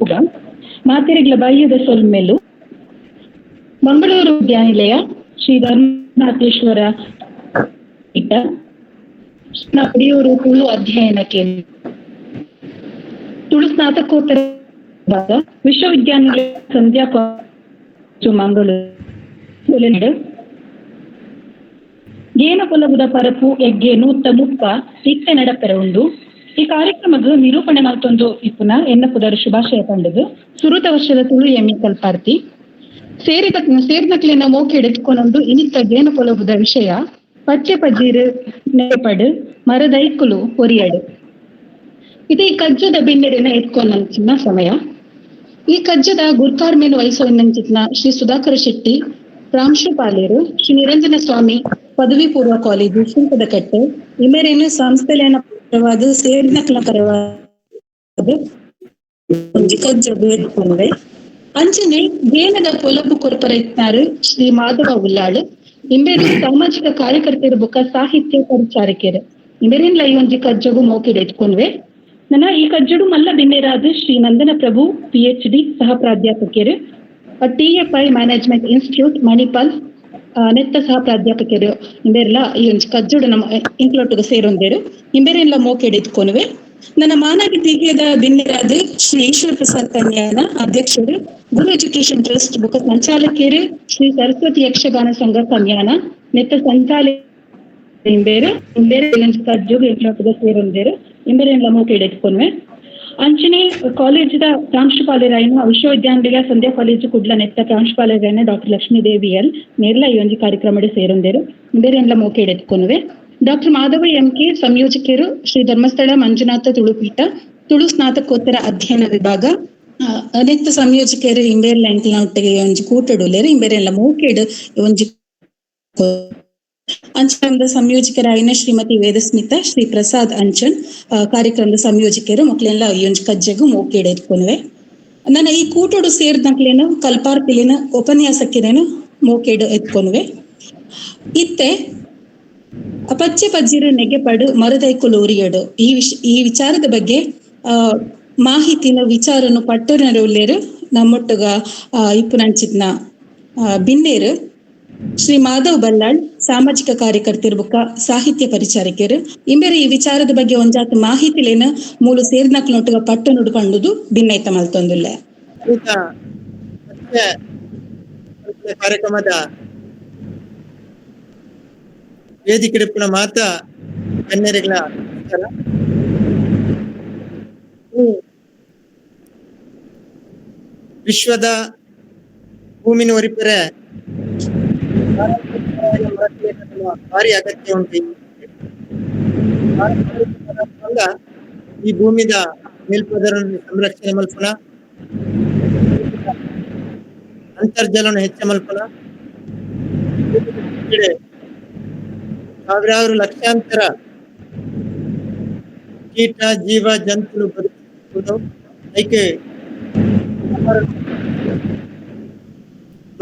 ಮಲ್ಪುಗ ಮಾತೆರೆಗ್ಲ ಬಯ್ಯದ ಸೊಲ್ಮೆಲು. ಮಂಗಳೂರು ವಿದ್ಯಾನಿಲಯ ಶ್ರೀ ಧರ್ಮನಾಥೇಶ್ವರ ಪಡಿಯೂರು ತುಳು ಅಧ್ಯಯನ ಕೇಂದ್ರ ತುಳು ಸ್ನಾತಕೋತ್ತರ ವಿಶ್ವವಿದ್ಯಾನಿಲಯ ಸಂಧ್ಯಾ ಕಾಲೇಜು ಮಂಗಳೂರು ಗೇನ ಪೊಲಬುದ ಪರಪು ಎಗ್ಗೆ 130 ಇತ್ತೆ ನಡಪೆರೆ ಉಂಡು. ಈ ಕಾರ್ಯಕ್ರಮದ ನಿರೂಪಣೆ ಮಲ್ತೊಂದು ಇಪ್ಪುನ ಎನ್ನ ಪುದರ್ ಶುಭಾಶಯ ಪಂಡುದು ಸುರುತ ವರ್ಷದ ತುಳು ಎಮ್ಮಿ ಕಲ್ಪಾರ್ತಿ ಸೇರಿದ ಸೇರಿನಕ್ಲೆನ ಮೋಕೆ ಎತ್ಕೊಂಡೊಂದು ಇನಿತ್ತ ಗೇನ ಪೊಲಬುದ ವಿಷಯ ಪಚ್ಚೆ ಪಜೀರು ನೆಪಡು ಮರದೈಕುಲು ಒರಿಯಡು. ಇದು ಈ ಕಜ್ಜದ ಬಿನ್ನೆರೆನ ಎತ್ಕೊಂಡಂಚಿನ ಸಮಯ. ಈ ಕಜ್ಜದ ಗುರ್ಕಾರ್ಮೇನು ವಹಿಸುವಂಚಿನ ಶ್ರೀ ಸುಧಾಕರ ಶೆಟ್ಟಿ ಪ್ರಾಂಶುಪಾಲರು ಶ್ರೀ ನಿರಂಜನ ಸ್ವಾಮಿ ಪದವಿ ಪೂರ್ವ ಕಾಲೇಜು ಸುಂಕದಕಟ್ಟೆ ಇಮೆರೇನು ಸಂಸ್ಥೆಲೇನ ಪರವಾದ ಸೇರಿನಕ್ಲ ಪರವಾದ ಒಂಜಿ ಕಜ್ಜೊಗು ಎತ್ಕೊನುವೆ. ಅಂಚನೆ ಗೇನದ ಪೊಲಬು ಕೊರ್ಪರೈತ್ನಾರು ಶ್ರೀ ಮಾಧವ ಉಲ್ಲಾಳು ಇಂಬೇರು ಸಾಮಾಜಿಕ ಕಾರ್ಯಕರ್ತರು ಬೊಕ್ಕ ಸಾಹಿತ್ಯ ಪರಿಚಾರಕರು ಇಂಬೇರೇನ್ಲ ಈ ಒಂಜಿ ಕಜ್ಜೊಗು ಮೋಕೆಡ್ ಎತ್ಕೊನುವೆ. ನನ್ನ ಈ ಕಜ್ಜಡು ಮಲ್ಲ ಬಿನ್ನೆರಾದ ಶ್ರೀ ನಂದನ ಪ್ರಭು ಪಿಎಚ್ಡಿ ಸಹ ಪ್ರಾಧ್ಯಾಪಕರು TFI management institute Manipal ನೆತ್ತ ಸಹ ಪ್ರಾಧ್ಯಾಪಕರು ಇಂಬೇರ್ಲ ಈ ಒಂಜಿ ಕಜ್ಜೋಡು ನಮ್ಮ ಇಂಕ್ಲೋಟುಗ ಸೇರೊಂದೇರು ಇಂಬೇರೆಲ್ಲ ಮೋಕೆಡ್ ಎತ್ಕೊನುವೆ. ನನ್ನ ಮಾನಾಗಿ ಬಿನ್ನೆರಾದ ಶ್ರೀ ಈಶ್ವರ ಪ್ರಸಾದ್ ಕನ್ಯಾನ ಅಧ್ಯಕ್ಷರು ಗುರು ಎಜುಕೇಶನ್ ಟ್ರಸ್ಟ್ ಬೊಕ್ಕ ಸಂಚಾಲಕರು ಶ್ರೀ ಸರಸ್ವತಿ ಯಕ್ಷಗಾನ ಸಂಘ ಕನ್ಯಾನ ನೆತ್ತ ಸಂಚಾಲಕ ಇಂಬೇರು ಇಂಬೇರೆ ಕಜ್ಜೋಗು ಇಂಕ್ಲೋಟುಗ ಸೇರೊಂದೇರು ಇಂಬೇರೆಲ್ಲ ಮೋಕೆಡ್ ಎತ್ಕೊನುವೆ. ಅಂಚನೆ ಕಾಲೇಜಿದ ಪ್ರಾಂಶುಪಾಲರಾಯನ ವಿಶ್ವವಿದ್ಯಾನಿಲಯ ಸಂಧ್ಯಾ ಕಾಲೇಜು ಕುಡ್ಲ ನೆತ್ತ ಪ್ರಾಂಶುಪಾಲರಾಯನ ಡಾಕ್ಟರ್ ಲಕ್ಷ್ಮೀದೇವಿ ಎಲ್ ನೇರ್ಲ ಈ ಒಂಜಿ ಕಾರ್ಯಕ್ರಮಡ್ ಸೇರೊಂದೇರು ಇಂಬೇರೆಲ್ಲ ಮೋಕೆಡ್ ಎತ್ಕೊನುವೆ. Doctor Madhava M K ಸಂಯೋಜಕರು Shri Dharmasthala Manjunatha ತುಳುಪೀಠ Tulu ಸ್ನಾತಕೋತ್ತರ ಅಧ್ಯಯನ ವಿಭಾಗ ನೆತ್ತ ಸಂಯೋಜಕರು ಇಂಬೇರ್ಲ ಎಂಕ್ಲ್ನ ಒಟ್ಟಿಗೆ ಒಂಜಿ ಕೂಟಡುಲ್ಲೆರ್ ಇಂಬೇರೆಲ್ಲ ಮೋಕೆಡ್ ಒಂಜಿ ಅಂಚನದ ಸಂಯೋಜಕರಾಯಿನ ಶ್ರೀಮತಿ ವೇದಸ್ಮಿತಾ ಶ್ರೀ ಪ್ರಸಾದ್ ಅಂಚನ್ ಕಾರ್ಯಕ್ರಮದ ಸಂಯೋಜಕರು ಮಕ್ಳೆಲ್ಲ ಈ ಒಂಜಿ ಕಜ್ಜೆಗು ಮೋಕೆಡ್ ಎತ್ಕೊನುವೆ. ನನ್ನ ಈ ಕೂಟೋಡು ಸೇರಿದಂಕ್ಲೇನು ಕಲ್ಪಾರ್ತಿಲಿನ ಉಪನ್ಯಾಸಕ್ಕಿನೇನು ಮೋಕೆಡ್ ಎತ್ಕೊನುವೆ. ಇತ್ತೆ ಪಚ್ಚೆ ಪಜ್ಜಿರು ನೆಗೆಪಡು ಮರದೈಕುಲು ಉರಿಯಡು ಈ ವಿಚಾರದ ಬಗ್ಗೆ ಮಾಹಿತಿನ ವಿಚಾರನು ಪಟ್ಟೊರರು ನಮ್ಮೊಟ್ಟುಗ ಇಪ್ಪುನಂಚಿತ್ನ ಬಿನ್ನೇರು ಶ್ರೀ ಮಾಧವ್ ಬಲ್ಲಾಳ್ ಸಾಮಾಜಿಕ ಕಾರ್ಯಕರ್ತರು ಬುಕ್ಕ ಸಾಹಿತ್ಯ ಪರಿಚಾರಕರು ಇಂಬೇರು ಈ ವಿಚಾರದ ಬಗ್ಗೆ ಒಂಜಾತ ಮಾಹಿತಿಲೇನ ಮೂಲು ಸೇರ್ನಕ್ಲೊಟ್ಟುಗ ಪಟ್ಟು ನುಡು ಪಂಡುದು ಭಿನ್ನೈತ ಮಲ್ತೊಂದುಲ್ಲ. ಕಾರ್ಯಕ್ರಮದ ವೇದಿಕೆ ಮಾತಾ ಗಣ್ಯರಿಗಳ ನಮಸ್ಕಾರ. ವಿಶ್ವದ ಭೂಮಿನ ಒರಿಪೆರೆ ಭಾರಿ ಅಗತ್ಯ ಉಂಟು. ಈ ಭೂಮಿದ ಮೇಲ್ಪದರನ್ನು ಸಂರಕ್ಷಣೆ ಮಲ್ಪುನ, ಅಂತರ್ಜಲವನ್ನು ಹೆಚ್ಚ ಮಲ್ಪುನ, ಸಾವಿರಾರು ಲಕ್ಷಾಂತರ ಕೀಟ ಜೀವ ಜಂತುಗಳು ಬದುಕುವುದು ಐಕೆ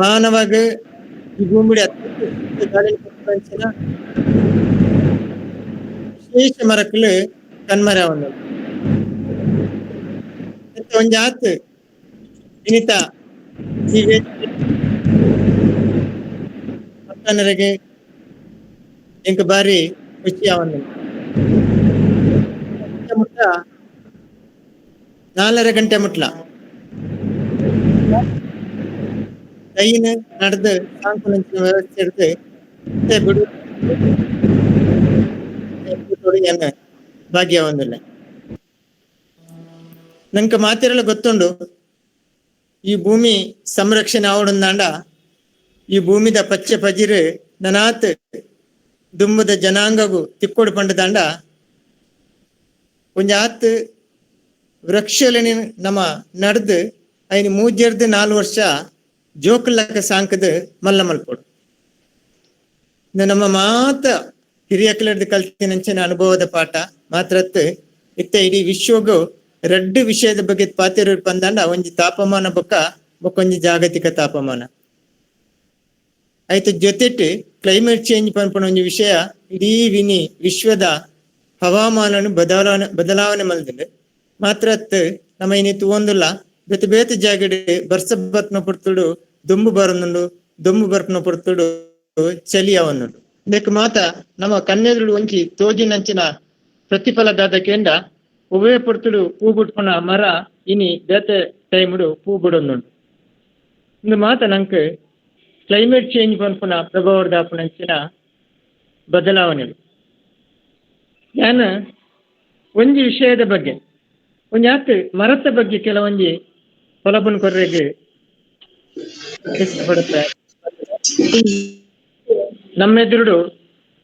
ಮಾನವಾಗ ಈ ಭೂಮಿಡಿ ಅತ್ಯಂತ ಗಾಳಿ ವಿಶೇಷ ಮರಕ್ಕಲು ಕಣ್ಮರೆ ಒಂದು ಒಂಜಾತ್ ವಿನಿತ ಈ ವೇದಿಕೆ ಎಂಕ್ ಬಾರಿ ಖುಷಿ ಆವಂದು. ಮುಟ್ಟ 4.5 ಗಂಟೆ ಮುಟ್ಲ ಕೈನ ನಡೆದು ಸಾಂಕುನಂಚಿನ ವ್ಯವಸ್ಥೆ எடுத்து ಬಿಡು ಭಾಗ್ಯ ಒಂದಿಲ್ಲ. ನಂಗೆ ಮಾತಿರಲ್ಲ ಗೊತ್ತುಂಡು, ಈ ಭೂಮಿ ಸಂರಕ್ಷಣೆ ಆವಡಂದಾಂಡ ಈ ಭೂಮಿದ ಪಚ್ಚೆ ಪಜಿರು ನನಾತ್ ದುಂಬದ ಜನಾಂಗಗು ತಿಕ್ಕೋಡು ಪಂಡದಾಂಡ ಒಂಜಾತ್ ವೃಕ್ಷಲೆನಿ ನಮ್ಮ ನಡೆದು ಐನು ಮೂಜೆರ್ದು 4 ವರ್ಷ ಜೋಕುಲ್ಲಕ ಸಾಂಕದ ಮಲ್ಲ ಮಲ್ಪೋಡು. ನಮ್ಮ ಮಾತ ಹಿರಿಯಕಲರ್ದು ಕಲ್ತಿನಂಚಿನ ಅನುಭವದ ಪಾಠ ಮಾತ್ರತ್ ಇತ್ತೆ ಇಡೀ ವಿಶ್ವಗು ರಡ್ಡು ವಿಷಯದ ಬಗ್ಗೆ ಪಾತಿರು ಪಂದಾಂಡ ಒಂಜಿ ತಾಪಮಾನ ಬೊಕ್ಕ ಬೊಕ್ಕೊಂಜಿ ಜಾಗತಿಕ ತಾಪಮಾನ ಆಯ್ತು. ಜೊತೆಟ್ ಕ್ಲೈಮೇಟ್ ಚೇಂಜ್ ಪನ್ಪುನ ಒಂಜಿ ವಿಷಯ ಇಡೀ ವಿನಿ ವಿಶ್ವದ ಹವಾಮಾನ ಬದಲಾವಣೆ ಬದಲಾವಣೆ ಮಲ್ದಿಂಡು ಮಾತ್ರ ನಮ್ಮ ಇನಿ ತೂವೊಂದುಲ್ಲ. ಬೇತೆ ಬೇತೆ ಜಾಗಡ್ ಬರ್ಸ ಬರ್ಪುನ ಪೊರ್ತುಡು ದೊಂಬು ಬರೊಂದುಂಡು, ದೊಂಬು ಬರ್ಪುನ ಪೊರ್ತುಡು ಚಳಿ ಆವೊಂದುಂಡು. ಇಂದೆಕ್ ಮಾತ ನಮ್ಮ ಕಣ್ಣೆದುರು ಒಂಜಿ ತೋಜಿನಂಚಿನ ಪ್ರತಿಫಲ ದಾದಕೇಂಡ ಒವ್ವೇ ಪೊರ್ತುಡು ಪೂ ಬುಡ್ಪುನ ಮರ ಇನಿ ಬೇತೆ ಟೈಮುಡು ಪೂ ಬುಡೊಂದುಂಡು. ಇಂದು ಮಾತ ನಂಕ್ ಕ್ಲೈಮೇಟ್ ಚೇಂಜ್ ಪನ್ಪುನ ಪ್ರಭಾವದಾಪುನಂಚಿನ ಬದಲಾವಣೆಲು. ಯಾನ್ ಒಂಜಿ ವಿಷಯದ ಬಗ್ಗೆ ಒಂಜಿ ಆತ್ ಮರತ ಬಗ್ಗೆ ಕೆಲವೊಂಜಿ ಪೊಲಬುನ್ ಕೊರ್ರೆಗ್ ಇಷ್ಟಪಡುತ್ತೆ. ನಮ್ಮೆದುರುಡು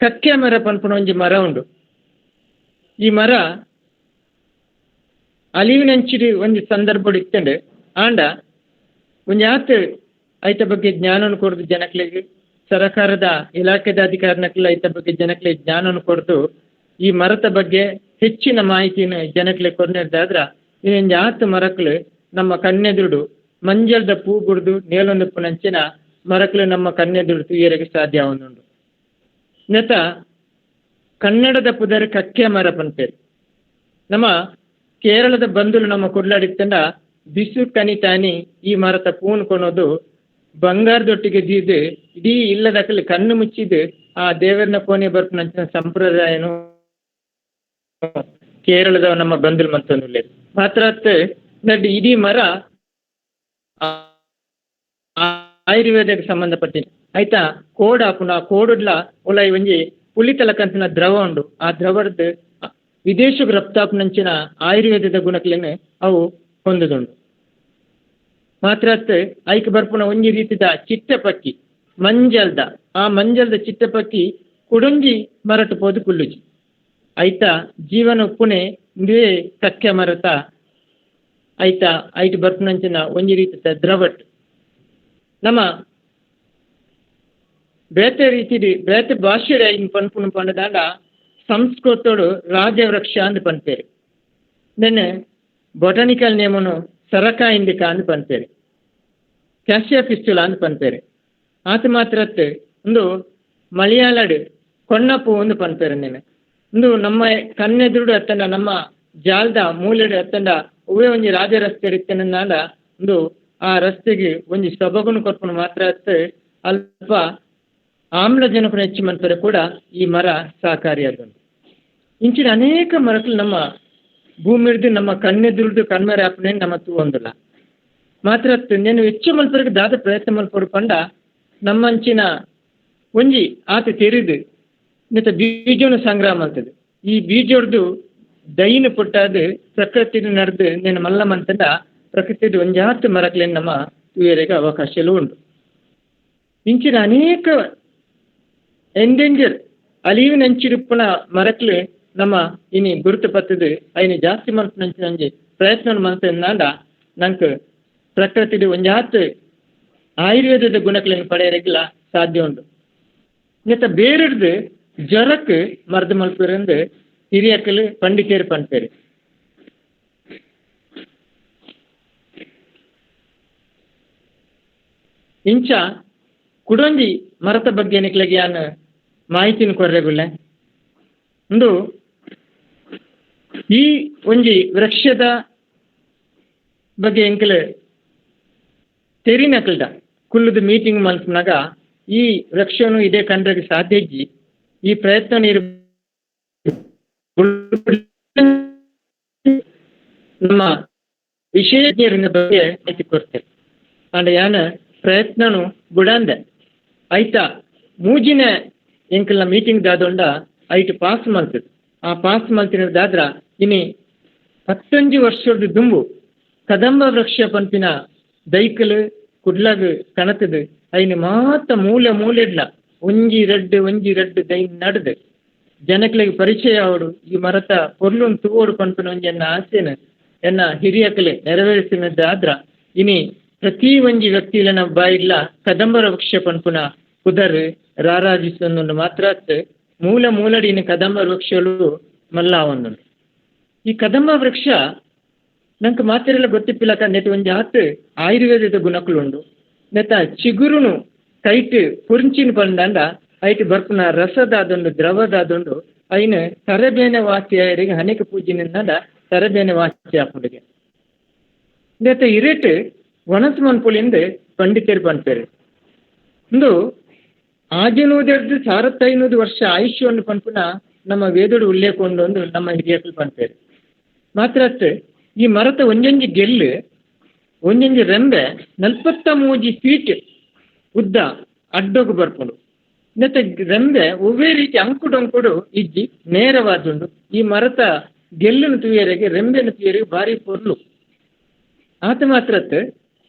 ಕಕ್ಕೆ ಮರ ಪನ್ಪುನ ಒಂಜಿ ಮರ ಉಂಡು. ಈ ಮರ ಅಲಿವಿನಂಚಿಡಿ ಒಂಜಿ ಸಂದರ್ಭಡ್ ಇತ್ತಂಡು. ಆಂಡ ಒಂಜಿ ಆತ್ ಐತ ಬಗ್ಗೆ ಜ್ಞಾನವನ್ನು ಕೊರ್ದು ಜನಕ್ಲೆಗ್, ಸರಕಾರದ ಇಲಾಖೆದ ಅಧಿಕಾರಿನಕ್ಲೆ ಐತ ಬಗ್ಗೆ ಜನಕ್ಲೆಗ್ ಜ್ಞಾನವನ್ನು ಕೊರ್ದು ಈ ಮರತ ಬಗ್ಗೆ ಹೆಚ್ಚಿನ ಮಾಹಿತಿನ ಜನಕ್ಲೆಗ್ ಕೊರ್ನೆರ್ದಾದ್ರ ಇನ್ನೊಂಜಿ ಆತ್ ಮರಕ್ಲು ನಮ್ಮ ಕಣ್ಣೆದುರುಡು ಮಂಜಲ್ದ ಪೂ ಬುಡ್ದು ನೇಲೊಂದುಪ್ಪುನಂಚಿನ ಮರಕ್ಲು ನಮ್ಮ ಕಣ್ಣೆದುರು ತೂಯೆರೆಗ್ ಸಾಧ್ಯ ಆವೊಂದುಂಡು. ನೆತ ಕನ್ನಡದ ಪುದರ್ ಕಕ್ಕೆ ಮರ ಪನ್ಪೆರ್. ನಮ್ಮ ಕೇರಳದ ಬಂಧುಲು ನಮ್ಮ ಕುಡ್ಲಾಡಿತ್ತಂಡ ಬಿಸು ಕನಿತಾನಿ ಈ ಮರತ ಪೂನ್ ಕೊನೊದು ಬಂಗಾರದೊಟ್ಟಿಗೆ ದೀದ್ ಇಡೀ ಇಲ್ಲದಕಲ್ ಕಣ್ಣು ಮುಚ್ಚಿದ್ ಆ ದೇವರನ ಕೋಣೆ ಬರ್ಪುನಂಚಿನ ಸಂಪ್ರದಾಯನು ಕೇರಳದ ನಮ್ಮ ಬಂಧುಲು ಮಂತೊಂದುಲ್ಲೆರ್. ಮಾತ್ರ ಅತ್ತ್ ನಡ್ ಇಡೀ ಮರ ಆಯುರ್ವೇದಕ್ಕೆ ಸಂಬಂಧಪಟ್ಟಿನ ಆಯ್ತಾ ಕೋಡ್ ಆಪುನ ಕೋಡುಡ್ಲ ಉಲಾಯಿ ಒಂಜಿ ಪುಲಿತಲಕಂತಿನ ದ್ರವ ಉಂಡು. ಆ ದ್ರವಡ್ದ್ ವಿದೇಶಕ್ಕೆ ರಫ್ತಾಪುನಂಚಿನ ಆಯುರ್ವೇದದ ಗುಣಕ್ಲೆನ್ ಅವು ಹೊಂದುದುಂಡು. ಮಾತ್ರ ಅತ್ತ್ ಐಕ್ ಬರ್ಪುನ ಒಂಜಿ ರೀತಿದ ಚಿಟ್ಟಪಕ್ಕಿ ಮಂಜಲ್ದ, ಆ ಮಂಜಲ್ದ ಚಿಟ್ಟಪಕ್ಕಿ ಕುಡೊಂಜಿ ಮರಟ್ ಪೋದು ಕುಲ್ಲುಜಿ. ಐತ ಜೀವನ ಉಪ್ಪುನೆ ಇಂದುವೇ ಕಕ್ಕೆ ಮರತ ಐತ ಐಟ್ ಬರ್ಪುನಂಚಿನ ಒಂಜಿ ರೀತಿದ ದ್ರವಟ್. ನಮ್ಮ ಬೇತೆ ರೀತಿಡ್ ಬೇತೆ ಭಾಷೆಡ್ ಐನ್ ಪನ್ಪುನು ಪಂಡದಾಂಡ ಸಂಸ್ಕೃತೋಡು ರಾಜವೃಕ್ಷ ಅಂದ್ ಪನ್ಪೆರ್. ನೆನ್ ಬೊಟಾನಿಕಲ್ ನೇಮನು ಸರಕ ಇಂದಿಕ ಅಂದ್ ಪನ್ಪೆರ್, ಕ್ಯಾಶಿಯಾ ಫಿಸ್ಟುಲಾ ಅಂದ್ ಪನ್ಪೆರ್. ಆತ ಮಾತ್ರ ಅತ್ತ್ ಉಂದು ಮಲಯಾಳಡ್ ಕೊಣ್ಣಪೂ ಅಂದ್ ಪನ್ಪೆರ್. ನೆನ್ ಉಂದು ನಮ್ಮ ಕಣ್ಣೆದುರುಡು ಅತ್ತಂಡ ನಮ್ಮ ಜಾಲ್ದ ಮೂಲೆಡ್ ಅತ್ತಂಡ ಒವ್ವೇ ಒಂಜಿ ರಾಜ ರಸ್ತೆ ಇತ್ತಂಡ ಉಂದು ಆ ರಸ್ತೆಗೆ ಒಂಜಿ ಸೊಬಗುನು ಕೊರ್ಪುನು ಮಾತ್ರ ಅತ್ತ್ ಅಲ್ಪ ಆಮ್ಲಜನಕನು ಹೆಚ್ಚು ಮನ್ಪೆರೆ ಕೂಡ ಈ ಮರ ಸಹಕಾರಿಯಾದುಂಡು. ಇಂಚಿನ ಅನೇಕ ಮರಕ್ಲು ನಮ್ಮ ಭೂಮಿಡ್ದು ನಮ್ಮ ಕಣ್ಣೆದುರುಡು ಕಣ್ಮರೆ ಆಪುನೆ ನಮ್ಮ ತೂವೊಂದುಲ್ಲ. ಮಾತ್ರ ಅತ್ತ್ ನೆನ್ ಹೆಚ್ಚು ಮನ್ಪೆರೆಗ್ ದಾದ ಪ್ರಯತ್ನ ಮಲ್ಪೊಡು ಪಂಡ ನಮ್ಮಂಚಿನ ಒಂಜಿ ಆತ ತೆರಿದು ನೆತ್ತ ಬೀಜವನ್ನು ಸಂಗ್ರಹ ಮಲ್ತದೆ. ಈ ಬೀಜೊಡ್ದು ದೈನ ಪುಟ್ಟಾದ್ ಪ್ರಕೃತಿಡ್ ನಡ್ದು ನೆನ್ ಮಲ್ಲ ಮಂತಂಡ ಪ್ರಕೃತಿಡ್ ಒಂಜಾತ್ ಮರಕ್ಲೆನ್ ನಮ್ಮ ತೂಯೆರೆಗ್ ಅವಕಾಶಲು ಉಂಡು. ಇಂಚಿನ ಅನೇಕ ಎಂಡೇಂಜರ್ ಅಲಿವಿನಂಚಿಡುಪ್ಪುನ ಮರಕ್ಲು ನಮ್ಮ ಇನಿ ಗುರುತು ಪತ್ತದು ಐನ್ ಜಾಸ್ತಿ ಮಲ್ಪುನಂಚಿನ ಒಂಜಿ ಪ್ರಯತ್ನ ಮಲ್ತಂದಾಂಡ ನಂಕ್ ಪ್ರಕೃತಿಡ್ ಒಂಜಾತ್ ಆಯುರ್ವೇದದ ಗುಣಕ್ಲೆನ್ ಪಡೆಯರೆಗ್ಲ ಸಾಧ್ಯ ಉಂಡು. ನೆತ್ತ ಬೇರೆಡ್ದು ಜ್ವರಕ್ ಮರ್ದ್ ಮಲ್ಪೆರೆಂದು ಹಿರಿಯಕಲು ಪಂಡಿತೇರು ಪನ್ಪೆರ್. ಇಂಚ ಕುಡೊಂಜಿ ಮರತ ಬಗ್ಗೆ ನಿಕ್ಲೆಗ್ ಯಾನ್ ಮಾಹಿತಿನ ಕೊರ್ರೆಗುಲ್ಲೆ. ಉಂದು ಈ ಒಂಜಿ ವೃಕ್ಷದ ಬಗ್ಗೆ ಎಂಕುಲು ತೆರಿನಕಲ್ದ ಕುಲ್ಲುದು ಮೀಟಿಂಗ್ ಮಲ್ಪುನಗ ಈ ವೃಕ್ಷನು ಇದೇ ಕಂಡ್ರೆಗ್ ಸಾಧ್ಯ ಇಜ್ಜಿ. ಈ ಪ್ರಯತ್ನ ನೀರು ನಮ್ಮ ವಿಶೇಷ ಬಗ್ಗೆ ಮಾಹಿತಿ ಕೊಡ್ತೇವೆ. ಆಂಡ ಯಾನ್ ಪ್ರಯತ್ನನು ಬುಡಂದೆ ಐತ ಮೂಜಿನ ಎಂಕಲ್ನ ಮೀಟಿಂಗ್ ದಾದೊಂಡ ಐಟ್ ಪಾಸ್ ಮಲ್ತದೆ. ಆ ಪಾಸ್ ಮಲ್ತಿನ ದಾದ್ರ ಇನಿ 15 ವರ್ಷದ ದುಂಬು ಕದಂಬ ವೃಕ್ಷ ಪನ್ಪಿನ ದೈಕಲ್ ಕುಡ್ಲಗ್ ಕಣತದು ಐನ್ ಮಾತ ಮೂಲೆ ಮೂಲೆಡ್ಲ ಒಂಜಿ ರಡ್ಡ್ ಒಂಜಿ ರಡ್ಡ್ ದೈ ನಡ್ದು ಜನಕ್ಲೆಗ್ ಪರಿಚಯ ಆವೊಡು, ಈ ಮರತ ಪೊರ್ಲುನ್ ತೂವೊಡು ಪನ್ಪಿನ ಒಂಜಿ ಎನ್ನ ಆಸೆನ್ ಎನ್ನ ಹಿರಿಯಕ್ಲೆ ನೆರವೇರಿಸಿನದಾದ್ರ ಇನಿ ಪ್ರತಿ ಒಂಜಿ ವ್ಯಕ್ತಿಲೆನ ಬಾಯಿಡ್ಲ ಕದಂಬ ವೃಕ್ಷ ಪನ್ಪುನ ಪುದರ್ ರಾರಾಜಿಸೊಂದುಂಡು. ಮಾತ್ರ ಅತ್ತ್ ಮೂಲ ಮೂಲಡಿ ಇನಿ ಕದಂಬ ವೃಕ್ಷಲು ಮಲ್ಲ ಆವೊಂದುಂಡು. ಈ ಕದಂಬ ವೃಕ್ಷ ನಂಕ್ ಮಾತೆರೆಲ ಗೊತ್ತಿಪ್ಪಿಲಕ ನೆಟ್ ಒಂಜಿ ಆತ್ ಆಯುರ್ವೇದದ ಗುಣಕುಲು ಉಂಡು. ನೆತ್ತ ಚಿಗುರುನು ಕೈಟ್ ಪುರ್ಂಚಿನ ಪಂಡಂಡ ಐಟ್ ಬರ್ಪುನ ರಸದಾದುಂಡು ದ್ರವದಾದುಂಡು ಐನ್ ತರಬೇನೆ ವಾಸಿ ಆಯರಿಗೆ ಹನಿಕ ಪೂಜಿನಿಂದ ತರಬೇನೆ ವಾಸಿ ಆಪುಂಡುಗೆ. ಇಂದೆತ ಇರೆಟ್ ವನಸ್ ಮನ್ಪುಲಿಂದು ಪಂಡಿತರು ಪನ್ಪೆರ್. ಇಂದು 600 1500 ವರ್ಷ ಆಯುಷ್ಯವನ್ನು ಪನ್ಪುನ ನಮ್ಮ ವೇದೋಡು ಉಲ್ಲೇಖ ಉಂಡು ನಮ್ಮ ಹಿರಿಯಕುಲು ಪನ್ಪೆರ್. ಮಾತ್ರ ಅತ್ತ್ ಈ ಮರತ ಒಂಜೊಂಜಿ ಗೆಲ್ಲು ಒಂಜೊಂಜಿ ರೆಂಬೆ 43 ಫೀಟ್ ಉದ್ದ ಅಡ್ಡೋಗು ಬರ್ಪುಂಡು. ನೆತ್ತ ರೆಂಬೆ ಒವ್ವೇ ರೀತಿ ಅಂಕುಡೊಂಕುಡು ಇಜ್ಜಿ, ನೇರವಾದುಂಡು. ಈ ಮರತ ಗೆಲ್ಲುನು ತುಯರೆಗೆ ರೆಂಬೆನು ತುಯರೆಗೆ ಭಾರಿ ಪೊರ್ಲು. ಆತ ಮಾತ್ರ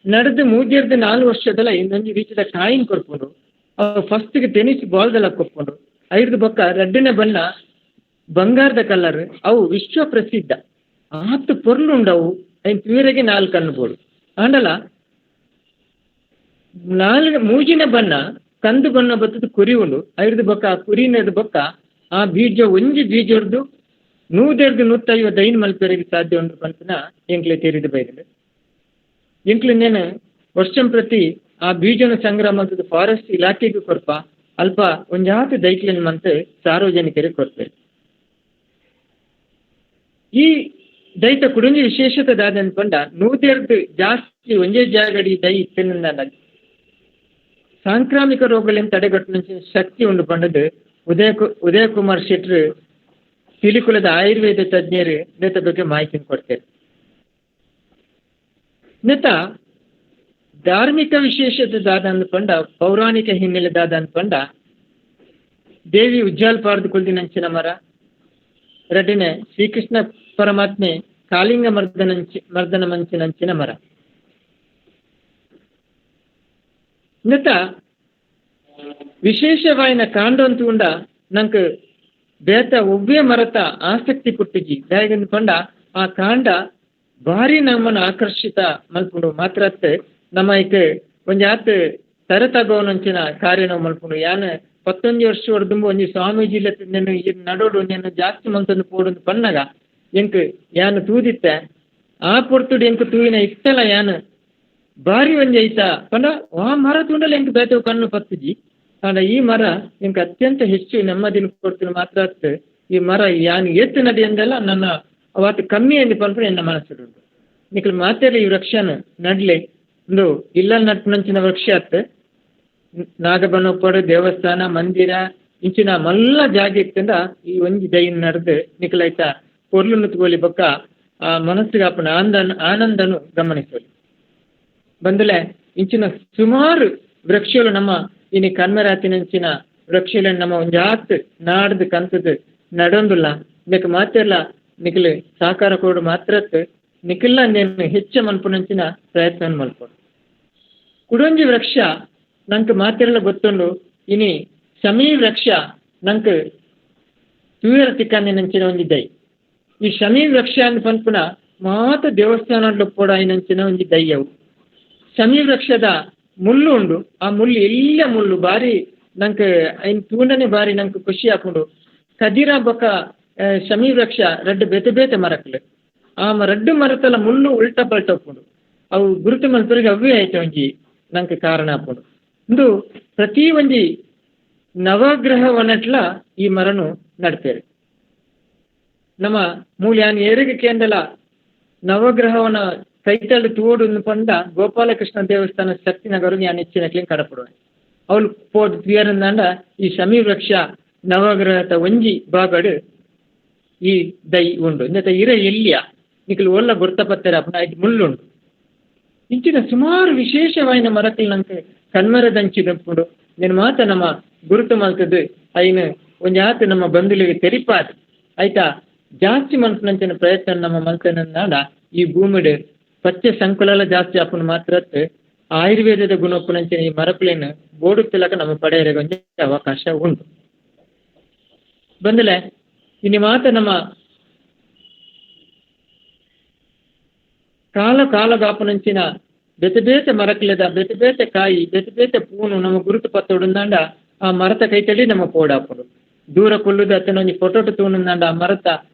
ನಡೆದು 3 4 ವರ್ಷದಲ್ಲ ಇನ್ನೊಂದು ರೀತಿಯ ಕಾಯಿನ್ ಕೊರ್ಪುಂಡು. ಅವು ಫಸ್ಟ್ಗೆ ಟೆನಿಸ್ ಬಾಲ್ದೆಲ್ಲ ಕೊರ್ಪುಂಡು. ಐದು ಬೊಕ್ಕ ರಡ್ಡನೇ ಬಣ್ಣ ಬಂಗಾರದ ಕಲರ್, ಅವು ವಿಶ್ವ ಪ್ರಸಿದ್ಧ. ಆತು ಪೊರ್ಲು ಉಂಡವು, ಐನ್ ತುಯರೆಗೆ 4 ಕಣ್ಣು ಬೋಡು. ಆಂಡಲ 4 ಮೂಜಿನ ಬಣ್ಣ ಕಂದು ಬಣ್ಣ ಬತ್ತದ ಕುರಿ ಉಂಡು. ಐದು ಬೊಕ್ಕ ಆ ಕುರಿನದು ಬೊಕ್ಕ ಆ ಬೀಜ ಒಂಜಿ ಬೀಜೊಡ್ದು 100 150 ಐನ್ ಮಲ್ಪೆರೆಗೆ ಸಾಧ್ಯ ಉಂಡು ಪನ್ಪಿನ ಎಂಕ್ಲೆ ತೆರಿದು ಬೈದುಂಡು. ಎಂಕ್ಲೆ ನೇನು ವರ್ಷಂ ಪ್ರತಿ ಆ ಬೀಜನ ಸಂಗ್ರಹ ಮಲ್ತದ ಫಾರೆಸ್ಟ್ ಇಲಾಖೆಗೆ ಕೊರ್ಪ, ಅಲ್ಪ ಒಂಜಾತ ದೈಕ್ಲೆನ್ ಮಂತ್ ಸಾರ್ವಜನಿಕರಿಗೆ ಕೊರ್ಪೆರ್. ಈ ದೈತ ಕುಡೊಂಜಿ ವಿಶೇಷತೆ ದಾದ ಪಂಡ 100 ಜಾಸ್ತಿ ಒಂಜೇ ಜಾಗಡಿ ದೈ ಇತ್ತಿನ ಸಾಂಕ್ರಾಮಿಕ ರೋಗಗಳನ್ನು ತಡೆಗಟ್ಟುವ ಶಕ್ತಿ ಉಂಡು ಪಂಡದು ಉದಯ ಕುಮಾರ್ ಶೆಟ್ರು ಪಿಲಿಕುಲದ ಆಯುರ್ವೇದ ತಜ್ಞರು ನೇತ ಬಗ್ಗೆ ಮಾಹಿತಿ ಕೊಡ್ತಾರೆ. ನೇತ ಧಾರ್ಮಿಕ ವಿಶೇಷತೆ ದಾದ ಅಂದ್ಕೊಂಡ ಪೌರಾಣಿಕ ಹಿನ್ನೆಲೆ ದಾದ ಅಂದ್ಕೊಂಡ ದೇವಿ ಉಜ್ಜಾಲ್ ಪಾರ್ದು ಕುಲ್ದಿನಂಚಿನ ಮರ, ರಡ್ಡನೆ ಶ್ರೀಕೃಷ್ಣ ಪರಮಾತ್ಮೆ ಕಾಲಿಂಗ ಮರ್ದನ ಮಂಚಿನಂಚಿನ ಮರ. ನೆತ ವಿಶೇಷವಾಯಿನ ಕಾಂಡಂತು ಉಂಡ ನಂಗೆ ಬೇತ ಒವ್ವೇ ಮರತ ಆಸಕ್ತಿ ಪುಟ್ಟಿಜಿ. ದಾಯಗಂದ್ಕೊಂಡ ಆ ಕಾಂಡ ಭಾರಿ ನಮ್ಮನ್ನು ಆಕರ್ಷಿತ ಮಲ್ಪುಂಡು. ಮಾತ್ರ ನಮ್ಮ ಇಕ್ ಒಂಜಾತ್ ತರತಗೋನಂಚಿನ ಕಾರ್ಯ ನಾವು ಮಲ್ಪುಂಡು. ಯಾನ್ 19 ವರ್ಷ ದುಂಬು ಒಂಜಿ ಸ್ವಾಮೀಜಿ ನಡೋಡು ಒಂಜನ್ನು ಜಾಸ್ತಿ ಮಲ್ತೊಂದು ಪೋಡೊಂದು ಪನ್ನಗ ಎಂಕ್ ಯಾನ್ ತೂದಿತ್ತೆ ಆ ಪೊರ್ತುಡು ಎಂಕ್ ತೂವಿನ ಇತ್ತಲ ಯಾನ್ ಭಾರಿ ಒಂಜಿ ಐತ ಪಂಡ ಆ ಮರ ತೂಂಡಲ ಎಂಕ್ ಬೇತೆ ಕಣ್ಣು ಪತ್ತುಜಿ. ಆಂಡ ಈ ಮರ ಎಂಕ್ ಅತ್ಯಂತ ಹೆಚ್ಚು ನೆಮ್ಮದಿನ ಕೊಡ್ತೀನಿ. ಮಾತ್ರ ಅತ್ ಈ ಮರ ಯಾನ್ ಏತ್ ನದಿ ಅಂದೆಲ್ಲ ನನ್ನ ಅವತ್ತು ಕಮ್ಮಿ ಎಂದು ಪನ್ಪುನ ಎನ್ನ ಮನಸ್ಸುಡು. ನಿಕ್ಲು ಮಾತೆರ್ಲ ಈ ವೃಕ್ಷನ ನಡ್ಲೆ ಉಂದು ಇಲ್ಲ ನಟ್ಪುನಂಚಿನ ವೃಕ್ಷ ಅತ್. ನಾಗಬನೊಪ್ಪಡು ದೇವಸ್ಥಾನ ಮಂದಿರ ಇಂಚಿನ ಮಲ್ಲ ಜಾಗ ಇತ್ತಂಡ ಈ ಒಂಜಿ ದೈನ್ ನಡ್ದು ನಿಕ್ಲೈತ ಪೊರ್ಲುನು ತಗೋಲಿ ಬೊಕ್ಕ ಆ ಮನಸ್ಸಿಗೆ ಆಪುನ ಆನಂದನು ಗಮನಿಸೋಲಿ. ಬಂದಲೆ ಇಂಚಿನ ಸುಮಾರು ವೃಕ್ಷಗಳು ನಮ್ಮ ಇನಿ ಕಣ್ಮರಾತಿನಂಚಿನ ವೃಕ್ಷಗಳನ್ನು ನಮ್ಮ ಒಂಜಾತ್ ನಾಡ್ದು ಕಂತದ್ದು ನಡೊಂದುಲ್ಲ. ಇದಕ್ಕೆ ಮಾತೆರ್ಲ ನಿಕ್ಲು ಸಹಕಾರ ಕೊಡು ಮಾತ್ರ ನಿಖಿಲ್ಲ ನೇನು ಹೆಚ್ಚ ಮನ್ಪುನಂಚಿನ ಪ್ರಯತ್ನ ಮಲ್ಪೊಡು. ಕುಡೊಂಜಿ ವೃಕ್ಷ ನಂಗೆ ಮಾತೆರ್ಲ ಗೊತ್ತುಂಡು. ಇನಿ ಶಮೀ ವೃಕ್ಷ ನಂಗೆ ತೂಯರ ತಿಕ್ಕಂದಿನಂಚಿನ ಒಂಜಿ ದೈ. ಈ ಶಮೀ ವೃಕ್ಷ ಅಂದ್ ಪನ್ಪುನ ಮಾತ ದೇವಸ್ಥಾನ ಪೋಡ ಐನಂಚಿನ ಒಂಜಿ ದೈಯವು. ಶಮೀ ವೃಕ್ಷದ ಮುಳ್ಳು ಉಂಡು. ಆ ಮುಳ್ಳು ಎಲ್ಲ ಮುಳ್ಳು ಬಾರಿ ನಂಗೆ ಐನ್ ತೂಂಡನೆ ಬಾರಿ ನಂಗೆ ಖುಷಿ ಆಪುಂಡು. ಕದಿರ ಬೊಕ ಶಮೀ ವೃಕ್ಷ ರಡ್ಡು ಬೇತೆ ಬೇತೆ ಮರಕ್ಲು. ಆ ರಡ್ಡು ಮರತಲ ಮುಳ್ಳು ಉಲ್ಟಾ ಪಲ್ಟ ಉಪ್ಪುಂಡು. ಅವು ಗುರುತು ಮಲ್ಪರಿಗೆ ಅವೇ ಆಯ್ತು ಒಂಜಿ ನಂಗೆ ಕಾರಣ ಆಪುಂಡು. ಇಂದು ಪ್ರತಿ ಒಂಜಿ ನವಗ್ರಹವನಟ್ಲ ಈ ಮರನು ನಡ್ಪೇರು. ನಮ್ಮ ಮೂಲ್ಯಾನ್ ಏರಿಗೆ ಕೇಂದ್ರಲ ನವಗ್ರಹವನ ಕೈತಲ್ ತೋಡು ಪಂಡ ಗೋಪಾಲಕೃಷ್ಣ ದೇವಸ್ಥಾನ ಶಕ್ತಿನಗರ ಯಾನ್ ಹೆಚ್ಚಿನ ಕಡಪಡುವ ಅವಳು ಪೋದ್ ಪಿಯರಂದಾಂಡ ಈ ಶಮಿ ವೃಕ್ಷ ನವಗ್ರಹದ ಒಂಜಿ ಭಾಗಡು ಈ ದೈ ಉಂಡು. ಇಂದ ಇರ ಎಲ್ಲಿಯ ನಿಖಲು ಒಲ್ಲ ಗುರ್ತ ಪತ್ತೆರ ಐದು ಮುಳ್ಳುಂಡು. ಇಂಚಿನ ಸುಮಾರು ವಿಶೇಷವಾಯಿನ ಮರಕ್ಲು ನಂಗೆ ಕಣ್ಮರದಂಚಿನప్పుడు నేను ಮಾತ ನಮ್ಮ ಗುರುತು ಮಲ್ತದ್ದು ಐನ ಒಂಜಿ ಆತ ನಮ್ಮ ಬಂಧುಲಿಗೆ ತೆರಿಪಾದ್ ಆಯ್ತಾ ಜಾಸ್ತಿ ಮನ್ಪುನಂಚಿನ ಪ್ರಯತ್ನ ನಮ್ಮ ಮಲ್ತನಂದಾಂಡ ಈ ಭೂಮಿಡ್ ಪಚ್ಚೆ ಸಂಕುಲಲ ಜಾಸ್ತಿ ಆಪುನ ಮಾತ್ರ ಆಯುರ್ವೇದದ ಗುಣಪುನಂಚಿನ ಈ ಮರಕುಲೆನ್ ಬೋಡು ತಿಲಕ ನಮ್ಮ ಪಡೆಯರಿಗೆ ಒಂಜಿ ಅವಕಾಶ ಉಂಟು. ಬಂದಲೆ ಇನಿ ಮಾತ ನಮ್ಮ ಕಾಲ ಕಾಲಗಾಪುನಂಚಿನ ಬೇತೆ ಬೇತೆ ಮರಕ್ಲೆದ ಬೇತೆ ಬೇತೆ ಕಾಯಿ ಬೇತೆ ಬೇತೆ ಪೂನು ನಮ್ಮ ಗುರುತು ಪತ್ತೊಡುಂದಾಂಡ ಆ ಮರತ ಕೈತಡಿ ನಮ್ಮ ಪೋಡಾಪುಂಡು. ದೂರ ಕುಲ್ಲುದು ಅತನ ಒಂಜಿ ಫೋಟೋಟು ತೂನುಂದಾಂಡ ಆ ಮರತ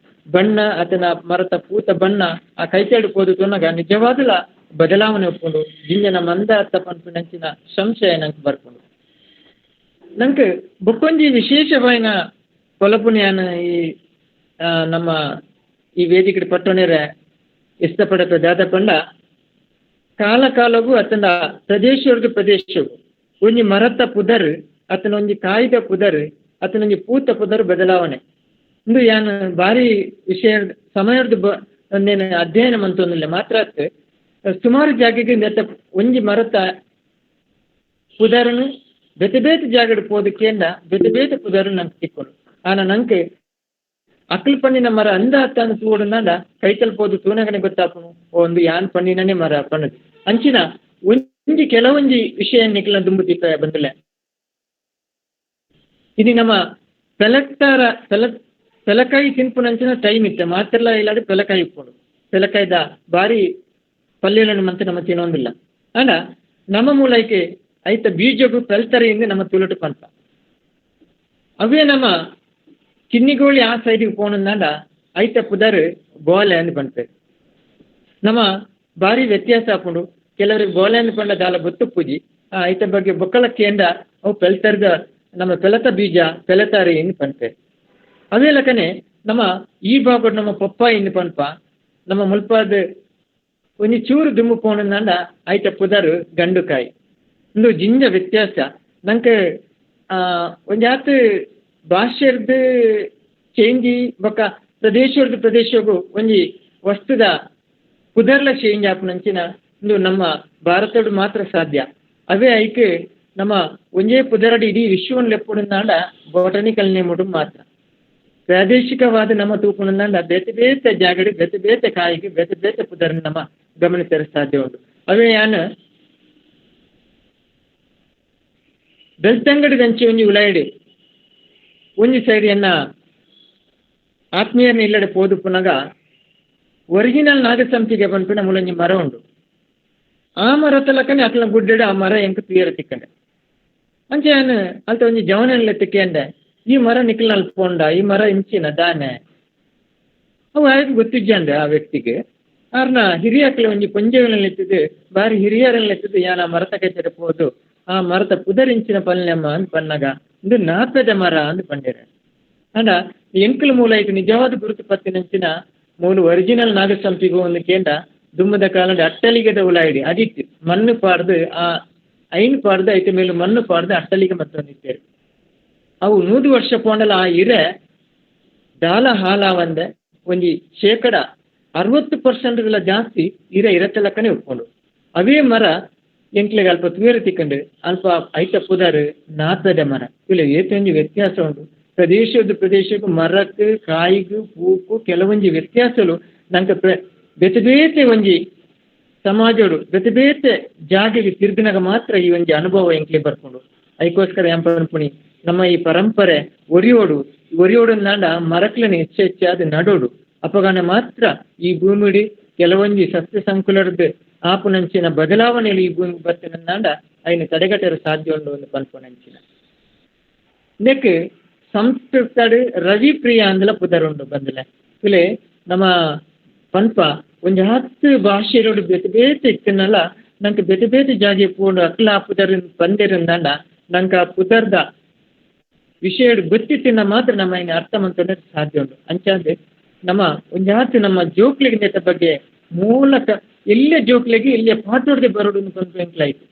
ಬಣ್ಣ ಅತನ ಮರತ ಪೂತ ಬಣ್ಣ ಆ ಕೈತಡಿ ಪೋದು ತೂನಗ ನಿಜವಾದಲ ಬದಲಾವಣೆ ಒಪ್ಪುಂಡು. ಜಿಂಜನ ಮಂದ ಅತ್ತ ಪನ್ಪಿನಂಚಿನ ಸಂಶಯ ನಂಗೆ ಬರ್ಪುಂಡು. ನಂಗೆ ಬೊಕ್ಕೊಂಜಿ ವಿಶೇಷವಾಯಿನ ಕೊಲಪುನಿಯಾನ ಈ ನಮ್ಮ ಈ ವೇದಿಕೆ ಪಟ್ಟೊನೆರೆ ಇಷ್ಟಪಡತ ದಾದ ಪಂಡ ಕಾಲ ಕಾಲಗೂ ಅತನ ಪ್ರದೇಶವರೆಗೂ ಪ್ರದೇಶಗೂ ಒಂಜಿ ಮರತ ಪುದರ್ ಅತನ ಒಂಜಿ ಕಾಯ್ದ ಪುದರ್ ಅತನ ಒಂಜಿ ಪೂತ ಪುದರ್ ಬದಲಾವಣೆ. ಇಂದು ಯಾನ್ ಭಾರಿ ವಿಷಯ ಸಮಯದ ಒಂದೇನು ಅಧ್ಯಯನ ಮಂತೊಂದಿಲ್ಲ ಮಾತ್ರ ಸುಮಾರು ಜಾಗೆಗೆ ನೆತ್ತ ಒಂಜಿ ಮರತ ಪುದರ್ನು ಬೇತೆ ಬೇತೆ ಜಾಗಡ್ ಪೋದಕ್ಕೇಂದ ಬೇತೆ ಬೇತೆ ಪುದರ್ ನಂಗೆ ತಿಕ್ಕೊಂಡು ಆನ ನಂಗೆ ಅಕ್ಲ್ ಪಣ್ಣಿನ ಮರ ಅಂದ ಅತ್ತಾನ ತೂಡುನಾಂಡ ಕೈತಲ್ ಪೋದು ತೂನಗನೆ ಗೊತ್ತಾಪುನು ಒಂದು ಯಾನ್ ಪಣ್ಣಿನನೇ ಮರ ಪಣ್ಣದು. ಅಂಚಿನ ಒಂಜಿ ಕೆಲವೊಂಜಿ ವಿಷಯ ನಿಕ್ಲ ದುಂಬು ದೀಪ ಬಂದಿಲ್ಲ. ಇದು ನಮ್ಮ ಪೆಲಕ್ತಾರ ಪೆಲಕಾಯಿ ತಿನ್ಪುನಂಚಿನ ಟೈಮ್ ಇತ್ತೆ ಮಾತ್ರಲ್ಲ ಇಲ್ಲಾದ್ರೆ ಪೆಲಕಾಯಿ ಇಪ್ಪುಂಡು ಪೆಲಕಾಯ್ದ ಬಾರಿ ಪಲ್ಯಗಳನ್ನು ಮಂತೆ ನಮ್ಮ ತಿನ್ನೊಂದಿಲ್ಲ. ಅಂಡ ನಮ್ಮ ಮೂಲಕ್ಕೆ ಐತ ಬೀಜಗು ಪೆಲ್ತರೆಯಿಂದ ನಮ್ಮ ತುಳುಟು ಪಂಪ ಅವೇ ನಮ್ಮ ಕಿನ್ನಿಗೋಳಿ ಆ ಸೈಡಿಗೆ ಪೋಣಂದಾಂಡ ಐತ ಪುದರ್ ಗೋಲೆ ಅಂದ್ ಪನ್ಪೆರ್. ನಮ್ಮ ಭಾರಿ ವ್ಯತ್ಯಾಸ ಆಪುಂಡು. ಕೆಲವರಿಗೆ ಗೋಲೆ ಅಂದ್ ಪಂಡ ದಾಲ ಗೊತ್ತು ಪೂಜಿ ಐತ ಬಗ್ಗೆ ಬೊಕ್ಕಲಕ್ಕೆಂಡ ಅವು ಪೆಲ್ತರ್ದ ನಮ್ಮ ಪೆಲತ ಬೀಜ ಪೆಲತಾರಿ ಇಂದ್ ಪನ್ಪೆರ್. ಅದೇ ಲಕನೆ ನಮ್ಮ ಈ ಭಾಗಡ್ ನಮ್ಮ ಪಪ್ಪಾಯಿ ಇಂದ್ ಪನ್ಪ ನಮ್ಮ ಮುಲ್ಪಾದ ಒಂಜಿ ಚೂರು ದುಂಬು ಪೋಣಂದಾಂಡ ಐತ ಪುದರ್ ಗಂಡುಕಾಯಿ. ಇಂದು ಜಿಂಜ ವ್ಯತ್ಯಾಸ ನಂಗೆ ಒಂಜಾತ್ ಭಾಷೆರ್ದು ಚೇಂಜಿ ಬೊಕ್ಕ ಪ್ರದೇಶರ್ದು ಪ್ರದೇಶಗೂ ಒಂಜಿ ವಸ್ತುದ ಪುದರ್ಲ ಚೇಂಜ್ ಆಪುನಂಚಿನ ಇಂದು ನಮ್ಮ ಭಾರತಡ್ ಮಾತ್ರ ಸಾಧ್ಯ. ಅವೇ ಐಕ್ ನಮ್ಮ ಒಂಜೇ ಪುದರಡಿ ಇಡೀ ವಿಶ್ವವನ್ನು ಲೆಪ್ಪುಡುಂದಾಂಡ ಬೊಟಾನಿಕಲ್ ನೇಮುಡು ಮಾತ್ರ. ಪ್ರಾದೇಶಿಕವಾದ ನಮ್ಮ ತೂಪುನಂದಾಂಡ ಬೇತೆ ಬೇತೆ ಜಾಗಡಿ ಬೇತೆ ಬೇತೆ ಕಾಯಿಗೆ ಬೇತೆ ಬೇತೆ ಪುದರ್ ನಮ್ಮ ಗಮನಿಸಲು ಸಾಧ್ಯ ಉಂಟು. ಅವೇ ಯಾನ್ ಬೆಳ್ತಂಗಡಿ ದಂಚಿ ಒಂಜಿ ಉಲಾಯಿಡಿ ಒಂಜಿ ಸೈಡ್ ಎನ್ನ ಆತ್ಮೀಯರನ್ನ ಇಲ್ಲಡೆ ಪೋದು ಪುನಗ ಒರಿಜಿನಲ್ ನಾಗಸಂಪಿಗೆ ಪನ್ಪಿನ ಮೂಲೊಂಜಿ ಮರ ಉಂಡು. ಆ ಮರ ತಲಕನೆ ಅಕ್ಲ ಗುಡ್ಡೆಡು ಆ ಮರ ಎಂಕ್ ತೂಯರ ತಿಕ್ಕಂಡೆ. ಅಂಚೆ ಯಾನ್ ಅಲ್ತ ಒಂಜಿ ಜವನನ್ಲೆ ತಿಕ್ಕಂಡೆ ಈ ಮರ ನಿಕ್ಲ ಪೋಂಡ ಈ ಮರ ಇಂಚಿನ ದಾನೆ ಅವು ಆಯ್ತು ಗೊತ್ತಿಜ್ಜಂಡೆ ಆ ವ್ಯಕ್ತಿಗೆ. ಆರ್ನ ಹಿರಿಯಕ್ಲೆ ಒಂಜಿ ಪೊಂಜೆವನಲ್ಲಿ ಬಾರಿ ಹಿರಿಯರಲ್ಲಿ ಎತ್ತಿದ್ದು ಯಾನ್ ಆ ಮರತ ಕೈತಡೆ ಪೋದು ಆ ಮರತ ಪುದರಿಂಚಿನ ಪಲ್ಯಮ್ಮ ಅಂದ್ ಪನ್ನಗ ಇಂದು ನಾಪೆದ ಮರ ಅಂದ್ ಪಂಡೇರ. ಅಂಡ ಎಂಕಲ್ ಮೂಲ ಐತು ನಿಜವಾದ ಗುರುತು ಪತ್ತಿನಂಚಿನ ಮೂಲು ಒರಿಜಿನಲ್ ನಾಗಸಂಪಿಗೂ ಒಂದು ಕೇಂದ್ರ ದುಮ್ಮದ ಕಾಲದ ಅಟ್ಟಲಿಗೆದ ಉಲಾಯಿಡಿ ಅದಿತ್ತು ಮಣ್ಣು ಪಾಡ್ದು ಆ ಐನ್ ಪಾಡ್ದು ಐತ ಮೇಲೆ ಮಣ್ಣು ಪಾಡ್ದು ಅಟ್ಟಲಿಗೆ ಮತ್ತೊಂದಿತ್ತೇರು. ಅವು 100 ವರ್ಷ ಪೋಂಡಲ ಆ ಇರೆ ದಾಲ ಹಾಲಾವಂದೆ ಒಂಜಿ 60% ಜಾಸ್ತಿ ಇರೆ ಇರತ್ತಲಕ್ಕನೆ ಉಪ್ಕೊಂಡು ಅವೇ ಮರ ಎಂಕ್ಲೆಗ್ ಅಲ್ಪ ತೂಯರೆ ತಿಕ್ಕಂಡು ಅಲ್ಪ ಐತ ಪುದರ್ ನಾಪೆದ ಮರ. ಇಲ್ಲ ಏತೊಂಜಿ ವ್ಯತ್ಯಾಸ ಉಂಟು ಪ್ರದೇಶದ ಪ್ರದೇಶಕ್ಕೂ ಮರಕ್ಕೆ ಕಾಯಿಗೂ ಪೂಕು ಕೆಲವೊಂಜಿ ವ್ಯತ್ಯಾಸಲು ನಂಗೆ ಬೇತೆ ಬೇತೆ ಒಂಜಿ ಸಮಾಜೋಡು ಬೇತೆ ಬೇತೆ ಜಾಗೆಗೆ ತಿರುಗಿನಾಗ ಮಾತ್ರ ಈ ಒಂಜಿ ಅನುಭವ ಎಂಕ್ಲೆ ಬರ್ಕೊಂಡು. ಅದಕ್ಕೋಸ್ಕರ ಏನ್ ಪನ್ಪುಣಿ ನಮ್ಮ ಈ ಪರಂಪರೆ ಒರಿಯೋಡು ಒರಿಯೋಡು ಅಂದಾಂಡ ಮರಕ್ಲನೆ ಹೆಚ್ಚು ಹೆಚ್ಚಾದ ನಡೋಡು ಅಪಗಾನ ಮಾತ್ರ ಈ ಭೂಮಿಡಿ ಕೆಲವೊಂಜಿ ಸಸ್ಯ ಸಂಕುಲರ್ದು ಆಪುನಂಚಿನ ಬದಲಾವಣೆಯಲ್ಲಿ ಈ ಭೂಮಿ ಬರ್ತನಂದಾಂಡ ಅಯ್ನ ತಡೆಗಟ್ಟಲು ಸಾಧ್ಯ ಉಂಡು ಒಂದು ಪನ್ಪುನಂಚಿನ. ನೆಕ್ ಸಂಸ್ಕೃತಡ್ ರವಿಪ್ರಿಯ ಅಂದಲ ಪುದರುಂಡು ಬಂದಲೆ ಇಲ್ಲೇ ನಮ್ಮ ಪನ್ಪ ಒಂಜಿ 10 ಭಾಷೆರೋಡು ಬೇತೆ ಬೇತೆ ಇತ್ತನಲ್ಲ ನಂಗೆ ಬೇತೆ ಬೇತೆ ಜಾಗೆ ಪೋಂಡು ಅಕ್ಲ ಆ ಪುದರ್ ಬಂದಿರಂದಾಂಡ ನಂಗೆ ಆ ಪುದರ್ದ ವಿಷಯ ಗೊತ್ತಿತ್ತಿನ ಮಾತ್ರ ನಮ್ಮ ಇನ್ನು ಅರ್ಥ ಮಂತೊಂಡ ಸಾಧ್ಯ ಉಂಟು. ಅಂಚಾಂದ್ರೆ ನಮ್ಮ ಒಂಜಿ ಹತ್ತು ನಮ್ಮ ಜೋಕ್ಲಿಗೆ ನೆತ್ತ ಬಗ್ಗೆ ಮೂಲಕ ಎಲ್ಲೇ ಜೋಕ್ಲಿಗೆ ಇಲ್ಲೇ ಪಾಠೋಡ್ದೆ ಬರೋಡು ಪನ್ಪ ಎಂಕ್ಲಾಯ್ತು.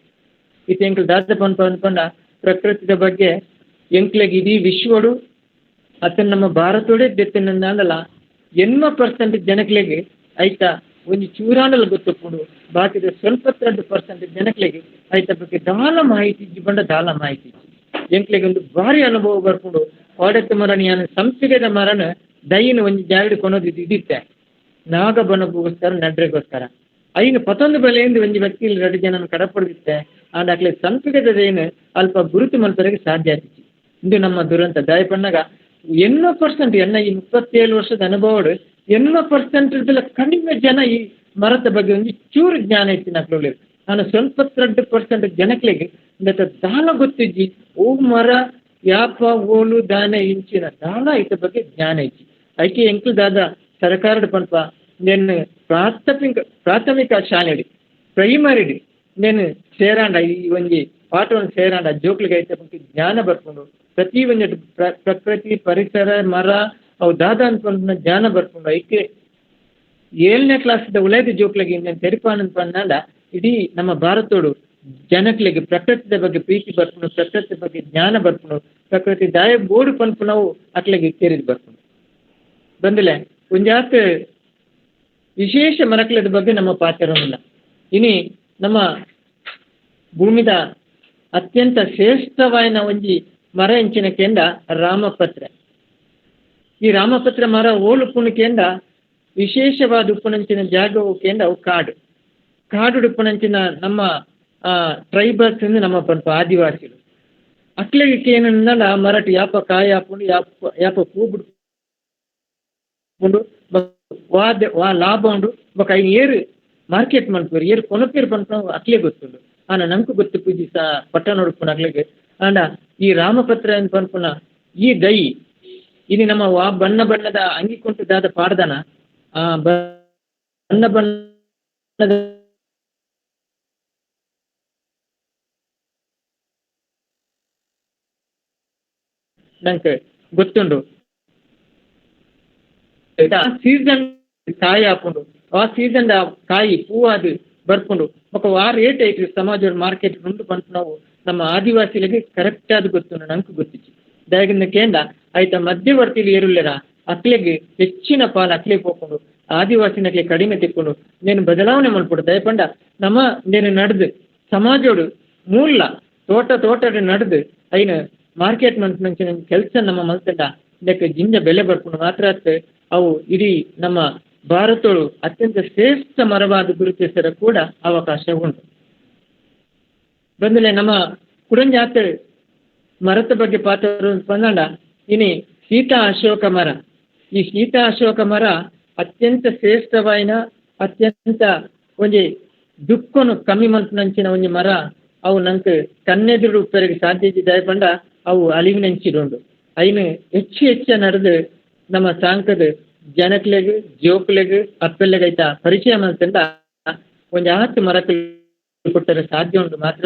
ಇತ್ತೆ ಎಂಕ್ಲು ದಾದ ಪನ್ಪ ಅನ್ಕೊಂಡ ಪ್ರಕೃತಿದ ಬಗ್ಗೆ ಎಂಕ್ಲೆಗ್ ಇಡೀ ವಿಶ್ವಡು ಅತನ ನಮ್ಮ ಭಾರತೋಡೆ ದೆತ್ತನಂದಾಂಡಲ 80% ಜನಕ್ಲೆಗ್ ಐತ ಒಂಜಿ ಚೂರಾಂಡಲ ಗೊತ್ತುಪ್ಪುಂಡು, ಬಾಕಿದ ಸ್ವಲ್ಪ 2% ಜನಕ್ಲೆಗ್ ಐತ ಬಗ್ಗೆ ದಾಲ ಮಾಹಿತಿ ಇಜ್ಜಿ ಪಂಡ ದಾಲ ಮಾಹಿತಿ ಇಜ್ಜಿ. ಎಂಕ್ಲೆಗ್ ಒಂದು ಭಾರಿ ಅನುಭವ ಬರ್ಪುಂಡು. ಕೋಡೆತ್ತ ಮರಣ ಯಾನ್ ಸಂಪಿಗೆದ ಮರನ ದೈನ ಒಂಜಿ ಜಾಗಡ್ ಕೊನೊದು ಇದಿತ್ತೆ ನಾಗಬನಗೋಸ್ಕರ ನಡ್ರೆಗೋಸ್ಕರ ಐನು ಪತ್ತೊಂದು ಬೆಲೆಯಿಂದ ಒಂಜಿ ವ್ಯಕ್ತಿ 2 ಜನ ಕಡಪಡೆದಿತ್ತೆ. ಆಂಡ ಅಕ್ಲೆ ಸಂಪಿಗೆದ ದೈನ ಅಲ್ಪ ಗುರುತು ಮಲ್ಪರೆಗೆ ಸಾಧ್ಯ ಆತಿಚ್ಚಿ. ಇಂದು ನಮ್ಮ ದುರಂತ ದಾಯ ಪಣ್ಣಗ 80% ಎನ್ನ ಈ 37 ವರ್ಷದ ಅನುಭವಡು 80% ಕಡಿಮೆ ಜನ ಈ ಮರತ ಬಗ್ಗೆ ಒಂಜಿ ಚೂರು ಜ್ಞಾನ ಇತ್ತಿನ ಅಕ್ಲು. ನಾನು ಸ್ವಲ್ಪ 2% ಜನಕ್ಲೆಗ್ ಇಂದತ ದಾಲ ಗೊತ್ತಿಜ್ಜಿ ಓ ಮರ ಯಾಪ ಓಲು ದಾನೆ ಇಂಚಿನ ದಾಲ ಐತ ಬಗ್ಗೆ ಜ್ಞಾನ ಇಜ್ಜಿ. ಐಕೆ ಎಂಕ್ಲು ದಾದ ಸರ್ಕಾರದ ಪನ್ಪ నేను ಪ್ರಾಥಮಿಕ ಶಾಲೆಡಿ ಪ್ರೈಮರಿಡಿ నేను ಸೇರಾಂಡ ಈ ಒಂಜಿ ಪಾಠವನ್ನು ಸೇರಾಂಡ ಜೋಕ್ಲಿಗೆ ಐತೆ ಬಗ್ಗೆ ಜ್ಞಾನ ಬರ್ಕೊಂಡು ಪ್ರತಿ ಒಂಜಿ ಪ್ರಕೃತಿ ಪರಿಸರ ಮರ ಅವು ದಾದ ಅನ್ಕೊಂಡು ಜ್ಞಾನ ಬರ್ಕೊಂಡು ಐಕೆ 7ನೇ ಕ್ಲಾಸ್ ಉಳೈದ ಜೋಕ್ಲಿಗೆ ಇನ್ನೇನು ತೆರಿಪಾನ ಪನ್ನಾಲ ಇಡೀ ನಮ್ಮ ಭಾರತೋಡು ಜನಕ್ಲೆಗ್ ಪ್ರಕೃತಿದ ಬಗ್ಗೆ ಪ್ರೀತಿ ಬರ್ಪುಂಡು, ಪ್ರಕೃತಿ ಬಗ್ಗೆ ಜ್ಞಾನ ಬರ್ಪುಂಡು, ಪ್ರಕೃತಿ ದಾಯ ಬೋಡು ಪನ್ಪುನವು ಅಕ್ಲೆಗ್ ತೆರಿದು ಬರ್ಪುಂಡು. ಬಂದಲೆ ಒಂಜಾತ್ ವಿಶೇಷ ಮರಕ್ಲೆದ ಬಗ್ಗೆ ನಮ್ಮ ಪಾತೆರೊಂದಿಲ್ಲ. ಇನಿ ನಮ್ಮ ಭೂಮಿದ ಅತ್ಯಂತ ಶ್ರೇಷ್ಠವಾಯಿನ ಒಂಜಿ ಮರ ಎಂಚಿನ ಕೇಂಡ ರಾಮಪತ್ರೆ. ಈ ರಾಮಪತ್ರೆ ಮರ ಓಲು ಉಪ್ಪುನು ಕೇಂಡ ವಿಶೇಷವಾದ ಉಪ್ಪುನಂಚಿನ ಜಾಗವು ಕೇಂಡ ಅವು ಕಾಡು. ಕಾಡು ಉಪ್ಪುನಂಚಿನ ನಮ್ಮ ಟ್ರೈಬಲ್ಸ್ ನಮ್ಮ ಪನ್ಪ ಆದಿವಾಸಿಲು ಅಕ್ಲೆಗೆ ಕೇನಂದ ಮರಟ್ ಯಾಪ ಕಾಯಿ ಹಾಪುಂಡು, ಯಾಪ ಯಾಪ ಪೂ ಬಿಡ್ಪುಂಡು, ವಾ ವಾ ಲಾಭ ಉಂಡು, ಬೊಕ ಐನ್ ಏರು ಮಾರ್ಕೆಟ್ ಮನ್ಪುವೆರ್, ಏರು ಕೊನಪೇರು ಪನ್ಪುನ ಅಕ್ಲೆ ಗೊತ್ತುಂಡು. ಆಂಡ ನಂಕು ಗೊತ್ತು ಪೂಜಿ ಸಹ ಪಟ್ಟಣ ಉಡುಪುನ ಅಕ್ಲೆಗ್. ಆಂಡ ಈ ರಾಮಪತ್ರ ಪನ್ಪುನ ಈ ದೈ ಇನಿ ನಮ್ಮ ವಾ ಬಣ್ಣ ಬಣ್ಣದ ಅಂಗಿಕೊಂಟು ದಾದ ಪಾಡ್ದನ ಆ ಬಣ್ಣ ಬಣ್ಣದ ನಂಗೆ ಗೊತ್ತುಂಡು. ಸೀಸನ್ ಕಾಯಿ ಹಾಕೊಂಡು ಆ ಸೀಸನ್ ಕಾಯಿ ಹೂವಾದು ಬರ್ಕೊಂಡು ಬೊಕ ಆ ರೇಟ್ ಐತಿ ಸಮಾಜ ಮಾರ್ಕೆಟ್ ಉಂಡು ಪನ್ಪುನವು ನಮ್ಮ ಆದಿವಾಸಿಗಳಿಗೆ ಕರೆಕ್ಟ್ ಆದ್ ಗೊತ್ತುಂಡು, ನಂಗೆ ಗೊತ್ತಿಚ್ಚಿ. ದಾಯೆಗಂದ ಕೇಂಡ ಐತ ಮಧ್ಯವರ್ತಿಲು ಏರುಲ್ಲೆರ ಅಕ್ಲೆಗ್ ಹೆಚ್ಚಿನ ಪಾಲ್ ಅಕ್ಲೆ ಪೋಪುಂಡು, ಆದಿವಾಸಿನಕ್ಲೆ ಕಡಿಮೆ ತಿಕ್ಕೊಂಡು ನೇನು ಬದಲಾವಣೆ ಮಲ್ಪೊಡು. ದಯಪಂಡ ನಮ್ಮ ನೇನು ನಡ್ದು ಸಮಾಜೋಡು ಮೂಲ ತೋಟ ತೋಟಡ್ ನಡ್ದು ಐನ ಮಾರ್ಕೆಟ್ ಮನ್ಪುನಂಚಿನ ಕೆಲಸ ನಮ್ಮ ಮಲ್ತಂಡ ಇಂದಕ್ಕೆ ಜಿಂಜ ಬೆಲೆ ಬರ್ಪುಂಡು. ಮಾತ್ರ ಅತ್ತ್ ಅವು ಇಡೀ ನಮ್ಮ ಭಾರತೋಡು ಅತ್ಯಂತ ಶ್ರೇಷ್ಠ ಮರವಾದ ಗುರುತಿಸರ ಕೂಡ ಅವಕಾಶ ಉಂಟು. ಬಂದಲೆ ನಮ್ಮ ಕುಡಂಜಾತ ಮರತ ಬಗ್ಗೆ ಪಾತ್ರ ಪಂದಂಡ ಇನಿ ಸೀತಾ ಅಶೋಕ ಮರ. ಈ ಸೀತಾ ಅಶೋಕ ಮರ ಅತ್ಯಂತ ಶ್ರೇಷ್ಠವಾಯಿನ ಅತ್ಯಂತ ಒಂಜಿ ದುಃಖನು ಕಮ್ಮಿ ಮನ್ಪುನಂಚಿನ ಒಂಜಿ ಮರ. ಅವು ನಂಕ್ ಕಣ್ಣೆದುರು ಉಪ್ಪೆರೆಗ್ ಸಾಧ್ಯ ಇಜ್ಜಿ. ದಾಯೆ ಪಂಡ ಅವು ಅಳಿವಿನಂಚಿಡುಂಡು. ಐನ್ ಹೆಚ್ಚು ಹೆಚ್ಚ ನಡೆದು ನಮ್ಮ ಸಾಂಕದ ಜನಕ್ಲೆಗ್ ಜೋಕ್ಲೆಗ್ ಅಪ್ಪೆಲ್ಲೆಗ್ ಐತ ಪರಿಚಯ ಮಲ್ತಂಡ ಒಂಜಿ ಆತ್ ಮರಕ್ ಕೊಟ್ಟರೆ ಸಾಧ್ಯ ಉಂಡು. ಮಾತ್ರ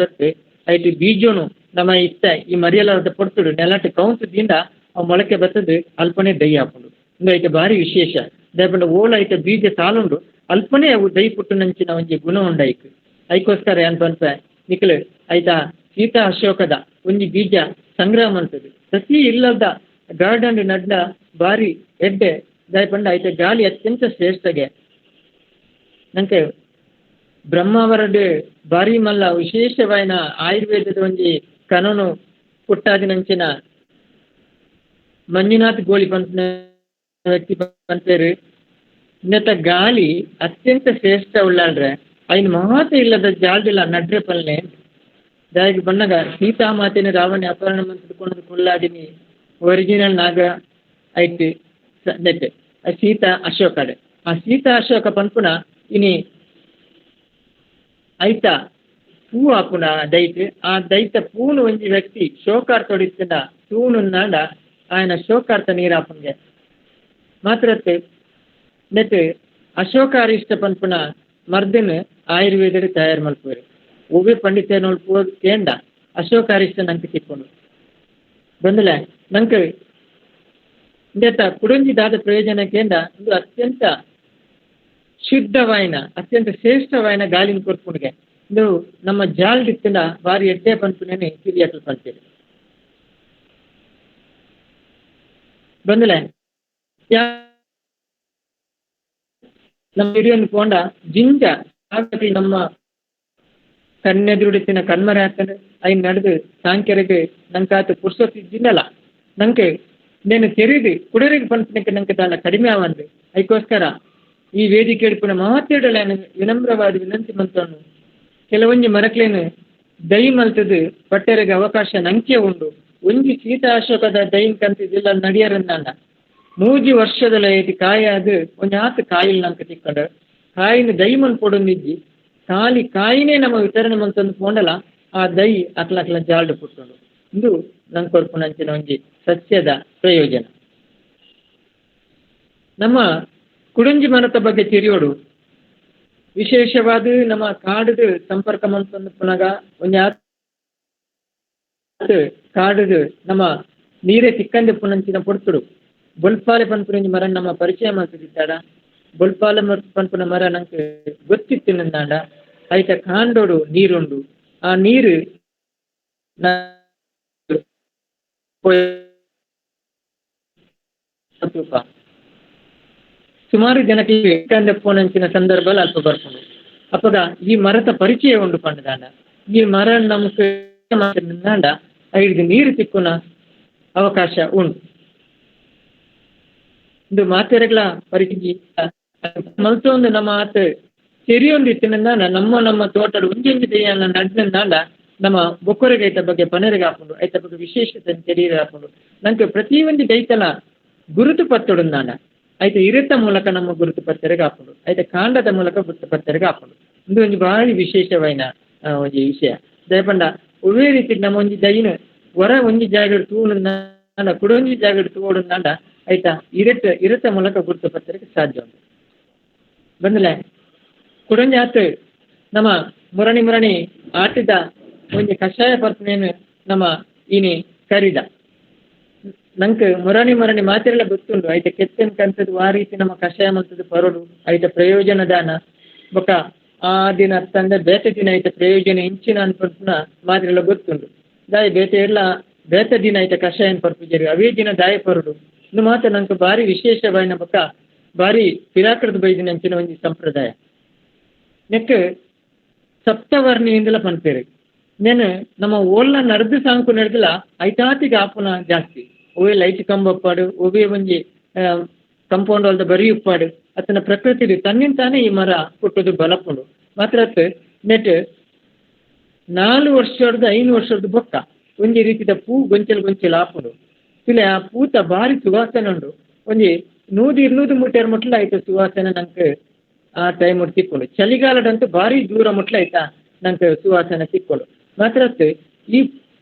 ಐಟ್ ಬೀಜೋನು ನಮ್ಮ ಇತ್ತ ಈ ಮರಿಯಲಾದ ಪೊರ್ತುಡು ನೆಲಟ್ ಕೌಂತು ದಿಂದ ಅವು ಮೊಳಕೆ ಬತ್ತದು ಅಲ್ಪನೆ ದೈ ಆಪುಂಡು. ಇಂದು ಐತ ಭಾರಿ ವಿಶೇಷ. ದಾಯೆ ಪಂಡ ಓಲ ಐತ ಬೀಜ ಸಾಲುಂಡು ಅಲ್ಪನೆ ಅವು ದೈ ಪುಟ್ಟುನಂಚಿನ ಒಂಜಿ ಗುಣ ಉಂಡು ಐಕ್. ಐಕೋಸ್ಕರ ಏನ್ ಪನ್ಪೆ ನಿಕ್ಲು ಐತ ಸೀತಾ ಅಶೋಕದ ಒಂಜಿ ಬೀಜ ಸಂಗ್ರಹ ಮಲ್ತದು ಪ್ರತಿ ಇಲ್ಲದ ಗಾರ್ಡನ್ ನಡ್ನ ಭಾರಿ ಎಡ್ಡೆ. ದಾಯೆ ಪಂಡ ಐತ ಗಾಳಿ ಅತ್ಯಂತ ಶ್ರೇಷ್ಠಗೆ. ನಂಗೆ ಬ್ರಹ್ಮಾವರಡ್ ಭಾರಿ ಮಲ್ಲ ವಿಶೇಷವಾಯಿನ ಆಯುರ್ವೇದದ ಒಂಜಿ ಕನನು ಪುಟ್ಟಾದಿನಂಚಿನ ಮಂಜುನಾಥ್ ಗೋಳಿ ಪನ್ಪಿನ ವ್ಯಕ್ತಿ ಪನ್ಪೇರು ಇನ್ನತ ಗಾಳಿ ಅತ್ಯಂತ ಶ್ರೇಷ್ಠ ಉಳ್ಳಾಳ್ರೆ ಐನ್ ಮಾತ ಇಲ್ಲದ ಜಾಲ್ದಿಲ್ಲ ನಡ್ರೆ ಪಲ್ನೆ. ದಾಯೆಗ್ ಬನ್ನಗ ಸೀತಾ ಮಾತೆನ ರಾವಣ ಅಪಹರಣ ಮಂತ್ಕೊಂಡು ಕುಲ್ಲಾದಿನಿ ಒರಿಜಿನಲ್ ನಾಗ ಐಟ್ ನೆಟ್ ಸೀತಾ ಅಶೋಕಡೆ. ಆ ಸೀತಾ ಅಶೋಕ ಪನ್ಪುನ ಇನಿ ಐತ ಪೂ ಆಪುನ ದೈಟ್ ಆ ದೈತ ಪೂನು ಒಂಜಿ ವ್ಯಕ್ತಿ ಶೋಕಾರ್ಥೊಡಿತ್ತಿನ ತೂನುನ್ನಾಂಡ ಆಯನ ಶೋಕಾರ್ಥ ನೀರಾಪುಂಗೆ ಮಾತ್ರ ನೆಟ್ ಅಶೋಕಾರಿಷ್ಟ ಪನ್ಪುನ ಮರ್ದನ್ ಆಯುರ್ವೇದ ತಯಾರು ಮಲ್ಪುವೆರ್. ಒವ್ವೆ ಪಂಡಿತನೋಲ್ ಪೂ ಕೇಂಡ ಅಶೋಕಾರಿಷ್ಟ ನಂಕ್ ತಿಕ್ಕೊಂಡು ಬಂದಲೆ ನಂಕ್ ಇಂದೆತ ಕುಡೊಂಜಿ ದಾದ ಪ್ರಯೋಜನ ಕೇಂಡ ಇಂದು ಅತ್ಯಂತ ಶುದ್ಧವಾಯಿನ ಅತ್ಯಂತ ಶ್ರೇಷ್ಠವಾಯಿನ ಗಾಳಿನ ಕೊರ್ಪುಂಡುಗೆ. ಇಂದು ನಮ್ಮ ಜಾಲ್ಡಿತ್ತಿನ ಬಾರಿ ಎಡ್ಡೆ ಪನ್ಪುನೇನೆ ಹಿರಿಯಕ್ಲು ಪನ್ಪೆರ್. ಬಂದಲೆ ನಮ್ಮ ಹಿರಿಯನ್ನು ಪೋಂಡ ಜಿಂಜ ನಮ್ಮ ಕಣ್ಣೆದುರುಡಿತ್ತಿನ ಕಣ್ಮರೆ ಹಾಕೊಂಡು ಐನ್ ನಡೆದು ಸಾಂಕ್ಯರಿಗೆ ನಂಕಾತ ಪುರ್ಸೊತ್ತು ಇಜ್ಜಿಂಡಲ ನಂಗೆ నేను ತೆರಿದು ಕುಡರಿಗೆ ಪನ್ಪಿನಕ್ಕೆ ನಂಗೆ ದಾಲ ಕಡಿಮೆ ಆವಂದು. ಐಕೋಸ್ಕರ ಈ ವೇದಿಕೆ ಹಿಡ್ಪುನ ಮಾತೇಡಲ ವಿನಮ್ರವಾದ ವಿನಂತಿ ಮಂತವನ್ನು ಕೆಲವೊಂಜಿ ಮರಕ್ಲೇನು ದೈ ಮಲ್ತದು ಪಟ್ಟೆರೆಗೆ ಅವಕಾಶ ನಂಕೆ ಉಂಡು. ಒಂಜಿ ಸೀತಾ ಅಶೋಕದ ದೈನ್ ಕಂತಿದಿಲ್ಲ ನಡಿಯರಂದಾಂಡ ಮೂಜಿ ವರ್ಷದಲ ಐತಿ ಕಾಯಾದು ಒಂಜಿ ಆತು ಕಾಯಿಲ್ ನಂಗೆ ತಿಕ್ಕೊಂಡು ಕಾಯಿನ ದೈ ಮನ್ಪೊಡೊಂದಿಜ್ಜಿ ಖಾಲಿ ಕಾಯಿನೇ ನಮ್ಮ ವಿತರಣೆ ಮಂತೊಂದು ಪೋಂಡಲ ಆ ದೈ ಅಕ್ಲ ಅಕ್ಲ ಜಾಲ್ಡ್ ಪುಟ್ಟುಂಡು. ಇಂದು ನಂಗೆ ಕೊರ್ಪುನಂಚಿನ ಒಂಜಿ ಸಸ್ಯದ ಪ್ರಯೋಜನ. ನಮ್ಮ ಕುಡಂಜಿ ಮರತ ಬಗ್ಗೆ ತಿರಿಯೋಡು ವಿಶೇಷವಾದ ನಮ್ಮ ಕಾಡುದು ಸಂಪರ್ಕ ಮಂತೊಂದು ಪುನಗ ಒಂಜಿ ಕಾಡುದು ನಮ್ಮ ನೀರೇ ತಿಕ್ಕಂದೆ ಪುನಂಚಿನ ಪೊರ್ತುಡು ಬೊಲ್ಪಾಲೆ ಪನ್ಪುನ ಒಂಜಿ ಮರ ನಮ್ಮ ಪರಿಚಯ ಮಾಡ್ತಿದ್ದಾಡ. ಬೊಲ್ಪಾಲೆ ಪನ್ಪುನ ಮರ ನಂಗೆ ಗೊತ್ತಿತ್ತು ನಂದಾಂಡ ಐತ ಕಾಂಡೋಡು ನೀರುಂಡು. ಆ ನೀರು ಸುಮಾರು ಜನಕ್ಕೆ ಪೋನಂಚಿನ ಸಂದರ್ಭ ಅಲ್ಪ ಬರ್ಪುಂಡು. ಅಪ್ಪಗ ಈ ಮರತ ಪರಿಚಯ ಉಂಡು ಪಂಡದಾಂಡ ಈ ಮರ ನಮಕ್ ಐದು ನೀರು ತಿಕ್ಕುನ ಅವಕಾಶ ಉಂಟು. ಇಂದು ಮಾತೆರೆಗಳ ಪರಿಚಯ ಮಲ್ತೊಂದು ನಮ್ಮ ಆತ ತೆರಿಯೊಂದಿತ್ತಿನ ನಮ್ಮ ನಮ್ಮ ತೋಟದ ಒಂಜೊಂಜಿ ದೆಯ್ಯನ ನಡ್ನಿಂದಾಂಡ ನಮ್ಮ ಬೊಕ್ಕೊರೆಗೆ ಐತ ಬಗ್ಗೆ ಪನರಿಗೆ ಹಾಕೊಂಡು ಐತ ಬಗ್ಗೆ ವಿಶೇಷತೆ ತೆರಿಯರೆ ಹಾಕೊಂಡು ನಂಗೆ ಪ್ರತಿ ಒಂದು ದೈತಲ ಗುರುತು ಪತ್ತೊಡುಂದಾಂಡ ಐತ ಇರತ್ತ ಮೂಲಕ ನಮ್ಮ ಗುರುತು ಪತ್ತೆರೆಗೆ ಹಾಕೊಂಡು ಐತ ಕಾಂಡದ ಮೂಲಕ ಗುರುತು ಪತ್ತೆರೆಗೆ ಹಾಕೊಂಡು ಇದು ಒಂದು ಭಾರಿ ವಿಶೇಷವಾಯಿನ ಒಂಜಿ ವಿಷಯ. ದಯಪಂಡ ಒವ್ವೇ ರೀತಿ ನಮ್ಮ ಒಂಜಿ ದೈನ ಹೊರ ಒಂಜಿ ಜಾಗ ತೂಣುಂದಾಂಡ ಕುಡೊಂಜಿ ಜಾಗ ತೂಡುಂದಾಂಡ ಐತ ಇರತ್ತ ಮೂಲಕ ಗುರುತು ಪತ್ತೆರೆಗೆ ಸಾಧ್ಯ ಉಂಟು. ಬಂದಲೆ ಕುಡೊಂಜಿ ಆತು ನಮ್ಮ ಮುರಣಿ ಮುರಣಿ ಆಟಿದ ಒಂಜಿ ಕಷಾಯ ಪರ್ಪನೇನು ನಮ್ಮ ಇನಿ ಕರಿದ ನಂಗೆ ಮುರಣಿ ಮುರಣಿ ಮಾತಿರೆಲ್ಲ ಗೊತ್ತುಂಡು. ಐತ ಕೆತ್ತನ್ ಕಂತದ್ದು ಆ ರೀತಿ ನಮ್ಮ ಕಷಾಯ ಮಂತದ್ದು ಪರೋಡು ಐತ ಪ್ರಯೋಜನ ದಾನ ಬೊಕ ಆ ದಿನ ತಂದೆ ಬೇತೆ ದಿನ ಐತ ಪ್ರಯೋಜನ ಇಂಚಿನ ಅನ್ಪುನ ಮಾತಿರೆಲ್ಲ ಗೊತ್ತುಂಡು. ದಾಯ ಬೇತೆ ಎಲ್ಲ ಬೇತೆ ದಿನ ಐತ ಕಷಾಯ ಪರ್ಪುಜರಿ ಅವೇ ದಿನ ದಾಯ ಪರೋಡು ಇನ್ನು ಮಾತ್ರ ನಂಗೆ ಭಾರಿ ವಿಶೇಷವಾಯಿನ ಬೊಕ ಭಾರಿ ಪಿರಾಕೃತ ಬೈದಿನ ಅಂಚಿನ ಒಂಜಿ ಸಂಪ್ರದಾಯ. ನೆಕ್ ಸಪ್ತವರ್ಣಿಯಿಂದಲ ಪನ್ಪೇರು నేను ನಮ್ಮ ಓಲ್ನ ನಡೆದು ಸಾಂಕು ನಡೆದಿಲ್ಲ ಐತಾತಿಗೆ ಆಪುನ ಜಾಸ್ತಿ ಒವೇ ಲೈಟ್ ಕಂಬ ಉಪ್ಪಾಡು ಒವೇ ಒಂಜಿ ಕಂಪೌಂಡ್ ಒಲ್ದ ಬರಿ ಉಪ್ಪಾಡು ಅತನ ಪ್ರಕೃತಿ ತನ್ನಿಂದ ತಾನೇ ಈ ಮರ ಹುಟ್ಟುದು ಬಲಪುಂಡು. ಮಾತ್ರ ನೆಟ್ 4 ವರ್ಷದ 5 ವರ್ಷದ ಬೊಕ್ಕ ಒಂಜಿ ರೀತಿದ ಪೂ ಗೊಂಚಲು ಗೊಂಚಲು ಆಪುಂಡು. ಇಲ್ಲ ಆ ಪೂತ ಭಾರಿ ಸುವಾಸನೆ ಉಂಡು. ಒಂಜಿ 100-200 ಮೀಟರ್ ಮುಟ್ಲ ಆಯ್ತು ಸುವಾಸನೆ ನಂಗೆ ಆ ಟೈಮ್ ತಿಕ್ಕೊಂಡು. ಚಳಿಗಾಲದಂತೂ ಭಾರಿ ದೂರ ಮುಟ್ಲ ಆಯ್ತಾ ನಂಗೆ ಸುವಾಸನೆ ತಿಕ್ಕೊಂಡು. ಮಾತ್ರ ಈ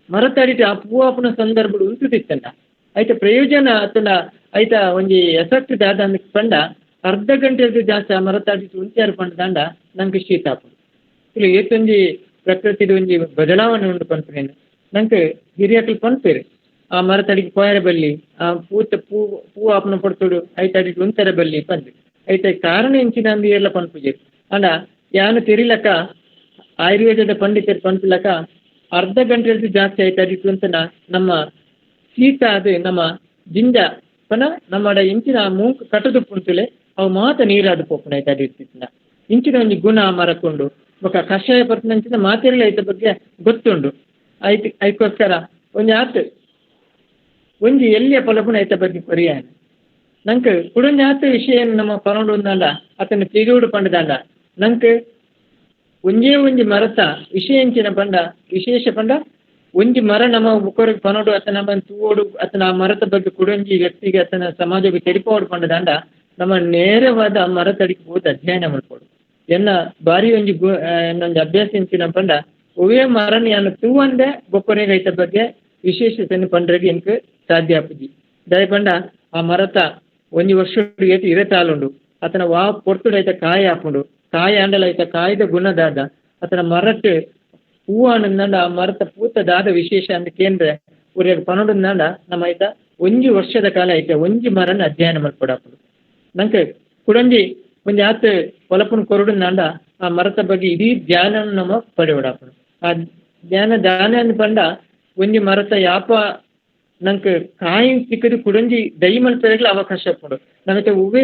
ಮರತಡಿಟ ಆ ಪೂ ಆಪುನ ಸಂದರ್ಭ ಉಂಟುದಿತ್ತಂಡ ಐತ ಪ್ರಯೋಜನ ಅತನ ಐತ ಒಂಜಿ ಎಫೆಕ್ಟ್ ದಾದ ಪಂಡ ಅರ್ಧ ಗಂಟೆ ಜಾಸ್ತಿ ಆ ಮರತಾಡಿಟ್ಟು ಉಂಚಾರು ಪಂಡದಾಂಡ ನಂಗೆ ಶೀತ ಆಪುಂಡು. ಇಲ್ಲ ಏತೊಂಜಿ ಪ್ರಕೃತಿದ ಒಂಜಿ ಬದಲಾವಣೆ ಉಂಡು ಪನ್ಪುನೇನು ನಂಗೆ ಹಿರಿಯಕಲು ಪನ್ಪೇರು ಆ ಮರತಡಿಗೆ ಪೋಯರ ಬಲ್ಲಿ ಆ ಪೂತ ಪೂ ಪೂ ಆಪನ ಪಡ್ತೋಡು ಐತ ಅಡಿಟ್ ಉಂತರ ಬಲ್ಲಿ ಪಂದು ಐತ ಕಾರಣ ಎಂಚಿನ ಅಂದು ಎಲ್ಲ ಪನ್ಪುಜೆ. ಅಂಡ ಯಾನು ತೆರಿಲಕ ಆಯುರ್ವೇದದ ಪಂಡಿತರು ಪನ್ಪಿಲಕ ಅರ್ಧ ಗಂಟೆ ಜಾಸ್ತಿ ಆಯ್ತು ಅಡಿಟ್ಟು ಅಂತ ನಮ್ಮ ಶೀತ ಅದು ನಮ್ಮ ಜಿಂಜ ಪನ ನಮ್ಮ ಇಂಚಿನ ಮೂಂಕ್ ಕಟ್ಟದು ಪುಂತುಲೆ ಅವು ಮಾತ ನೀರಾದು ಪೋಪುನ ಆಯ್ತು ಅಡಿರ್ತಿತ್ತಿನ ಇಂಚಿನ ಒಂಜಿ ಗುಣ ಮರಕೊಂಡು ಬೊಕ ಕಷಾಯ ಪರ್ಪುನಂಚಿನ ಮಾತೆರ್ಲ ಐತ ಬಗ್ಗೆ ಗೊತ್ತುಂಡು. ಐತ್ ಐಕೋಸ್ಕರ ಒಂಜಿ ಆತು ಒಂಜಿ ಎಲ್ಲಿಯ ಪಲಪುನ ಐತ ಬಗ್ಗೆ ಕೊರಿಯಾನ ನಂಗೆ ಕುಡೊಂಜಿ ಆತು ವಿಷಯ ನಮ್ಮ ಪನೋಡು ಒಂದಾಂಡ ಅತನ ತಿರುಡು ಪಂಡದಾಂಡ ನಂಗೆ ಒಂಜೇ ಒಂಜಿ ಮರತ ವಿಷಯ ಎಂಚಿನ ಪಂಡ ವಿಶೇಷ ಪಂಡ ಒಂಜಿ ಮರ ನಮ್ಮ ಬುಕ್ಕೊರಿಗೆ ಪನೋಡು ಅತನ ತೂವೋಡು ಅತನ ಆ ಮರತ ಬಗ್ಗೆ ಕುಡೊಂಜಿ ವ್ಯಕ್ತಿಗೆ ಅತನ ಸಮಾಜಕ್ಕೆ ತೆರಿಪೋಡು ಪಂಡದಾಂಡ ನಮ್ಮ ನೇರವಾದ ಆ ಮರತಡಿಗೆ ಹೋದ ಅಧ್ಯಯನ ಮಾಡ್ಕೊಡು. ಎನ್ನ ಬಾರಿ ಒಂಜಿ ಎನ್ನೊಂಜಿ ಅಭ್ಯಾಸ ಎಂಚಿನ ಪಂಡ ಒವೇ ಮರನ್ ಯಾನು ತೂವಂದೆ ಬೊಕ್ಕೊರಿಗೆ ಐತ ಬಗ್ಗೆ ವಿಶೇಷತೆಯನ್ನು ಪಂಡ್ರೆಗೆ ಎಂಕ್ ಸಾಧ್ಯ ಆಪುಜಿ. ದಯ ಪಂಡ ಆ ಮರತ ಒಂಜಿ ವರ್ಷ ಏತು ಇರತಾಲುಂಡು ಅತನ ವಾ ಪೊರ್ತುಡು ಐತ ಕಾಯಿ ಆಪುಂಡು ಕಾಯಿ ಆಂಡಲ ಐತ ಕಾಯ್ದ ಗುಣದಾದ ಅತನ ಮರಟ್ ಹೂವಾನಂದಾಂಡ ಆ ಮರತ ಪೂತ ದಾದ ವಿಶೇಷ ಅಂತ ಕೇಂದ್ರ ಊರಿಗೆ ಪನೊಡುಂದಾಂಡ ನಮ್ಮ ಐತ ಒಂಜಿ ವರ್ಷದ ಕಾಲ ಐತ ಒಂಜಿ ಮರನ ಅಧ್ಯಯನ ಮಲ್ಪೊಡಾಪುಂಡು. ನಂಗೆ ಕುಡೊಂಜಿ ಒಂಜಿ ಆತ ಹೊಲಪುನ ಕೊರಡುಂದಾಂಡ ಆ ಮರತ ಬಗ್ಗೆ ಇಡೀ ಧ್ಯಾನ ನಮ್ಮ ಪಡೆಯೋಡಾಪುಂಡು. ಆ ಧ್ಯಾನ ದಾನ ಅಂದ್ ಪಂಡ ಒಂಜಿ ಮರತ ಯಾಪ ನಂಗೆ ಕಾಯಿ ತಿಕ್ಕದು ಕುಡೊಂಜಿ ದೈ ಮಲ್ಪೆರೆಗ್ಲ ಅವಕಾಶ ಉಪ್ಪುಂಡು. ನಮಗೆ ಒವ್ವೇ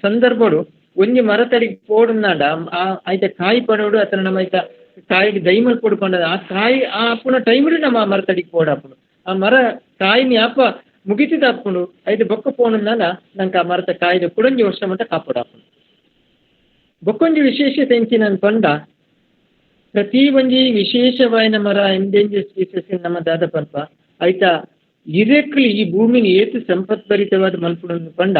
ಸಂದರ್ಭಡು ಒಂಜಿ ಮರತಡಿಗೆ ಪೋಡುಂದಾಂಡ ಆ ಐತ ಕಾಯಿ ಪಡೋಡು ಅತನ ನಮ್ಮ ಐತ ಕಾಯಿಗೆ ದೈ ಮಲ್ಪೊಡು ಪಂಡ ಆ ಕಾಯಿ ಆ ಅಪ್ಪುನ ಟೈಮ್ಡು ನಮ್ಮ ಆ ಮರತಡಿಗೆ ಪೋಡಾಪುಂಡು. ಆ ಮರ ಕಾಯಿನ ಯಾಪ ಮುಗಿತಿದ ಅಪ್ಪುಂಡು ಐದು ಬೊಕ್ಕ ಪೋಣುಂದಾಂಡ ನಂಗೆ ಆ ಮರತ ಕಾಯಿದ ಕುಡೊಂಜಿ ವರ್ಷ ಮಟ್ಟ ಕಾಪೊಡಾಪುಂಡು. ಬೊಕ್ಕೊಂಜಿ ವಿಶೇಷತೆ ಎಂಚಿನ ಪಂಡ ಪ್ರತಿ ಒಂಜಿ ವಿಶೇಷವಾಯಿನ ಮರ ಎಂಡೇಂಜರ್ ಸ್ಪೀಸಸ್ ನಮ್ಮ ದಾದ ಪನ್ಪ ಐತ ಇರೆಕ್ಲಿ ಈ ಭೂಮಿನ ಏತು ಸಂಪತ್ಭರಿತವಾದ ಮಲ್ಪುಂಡು ಪಂಡ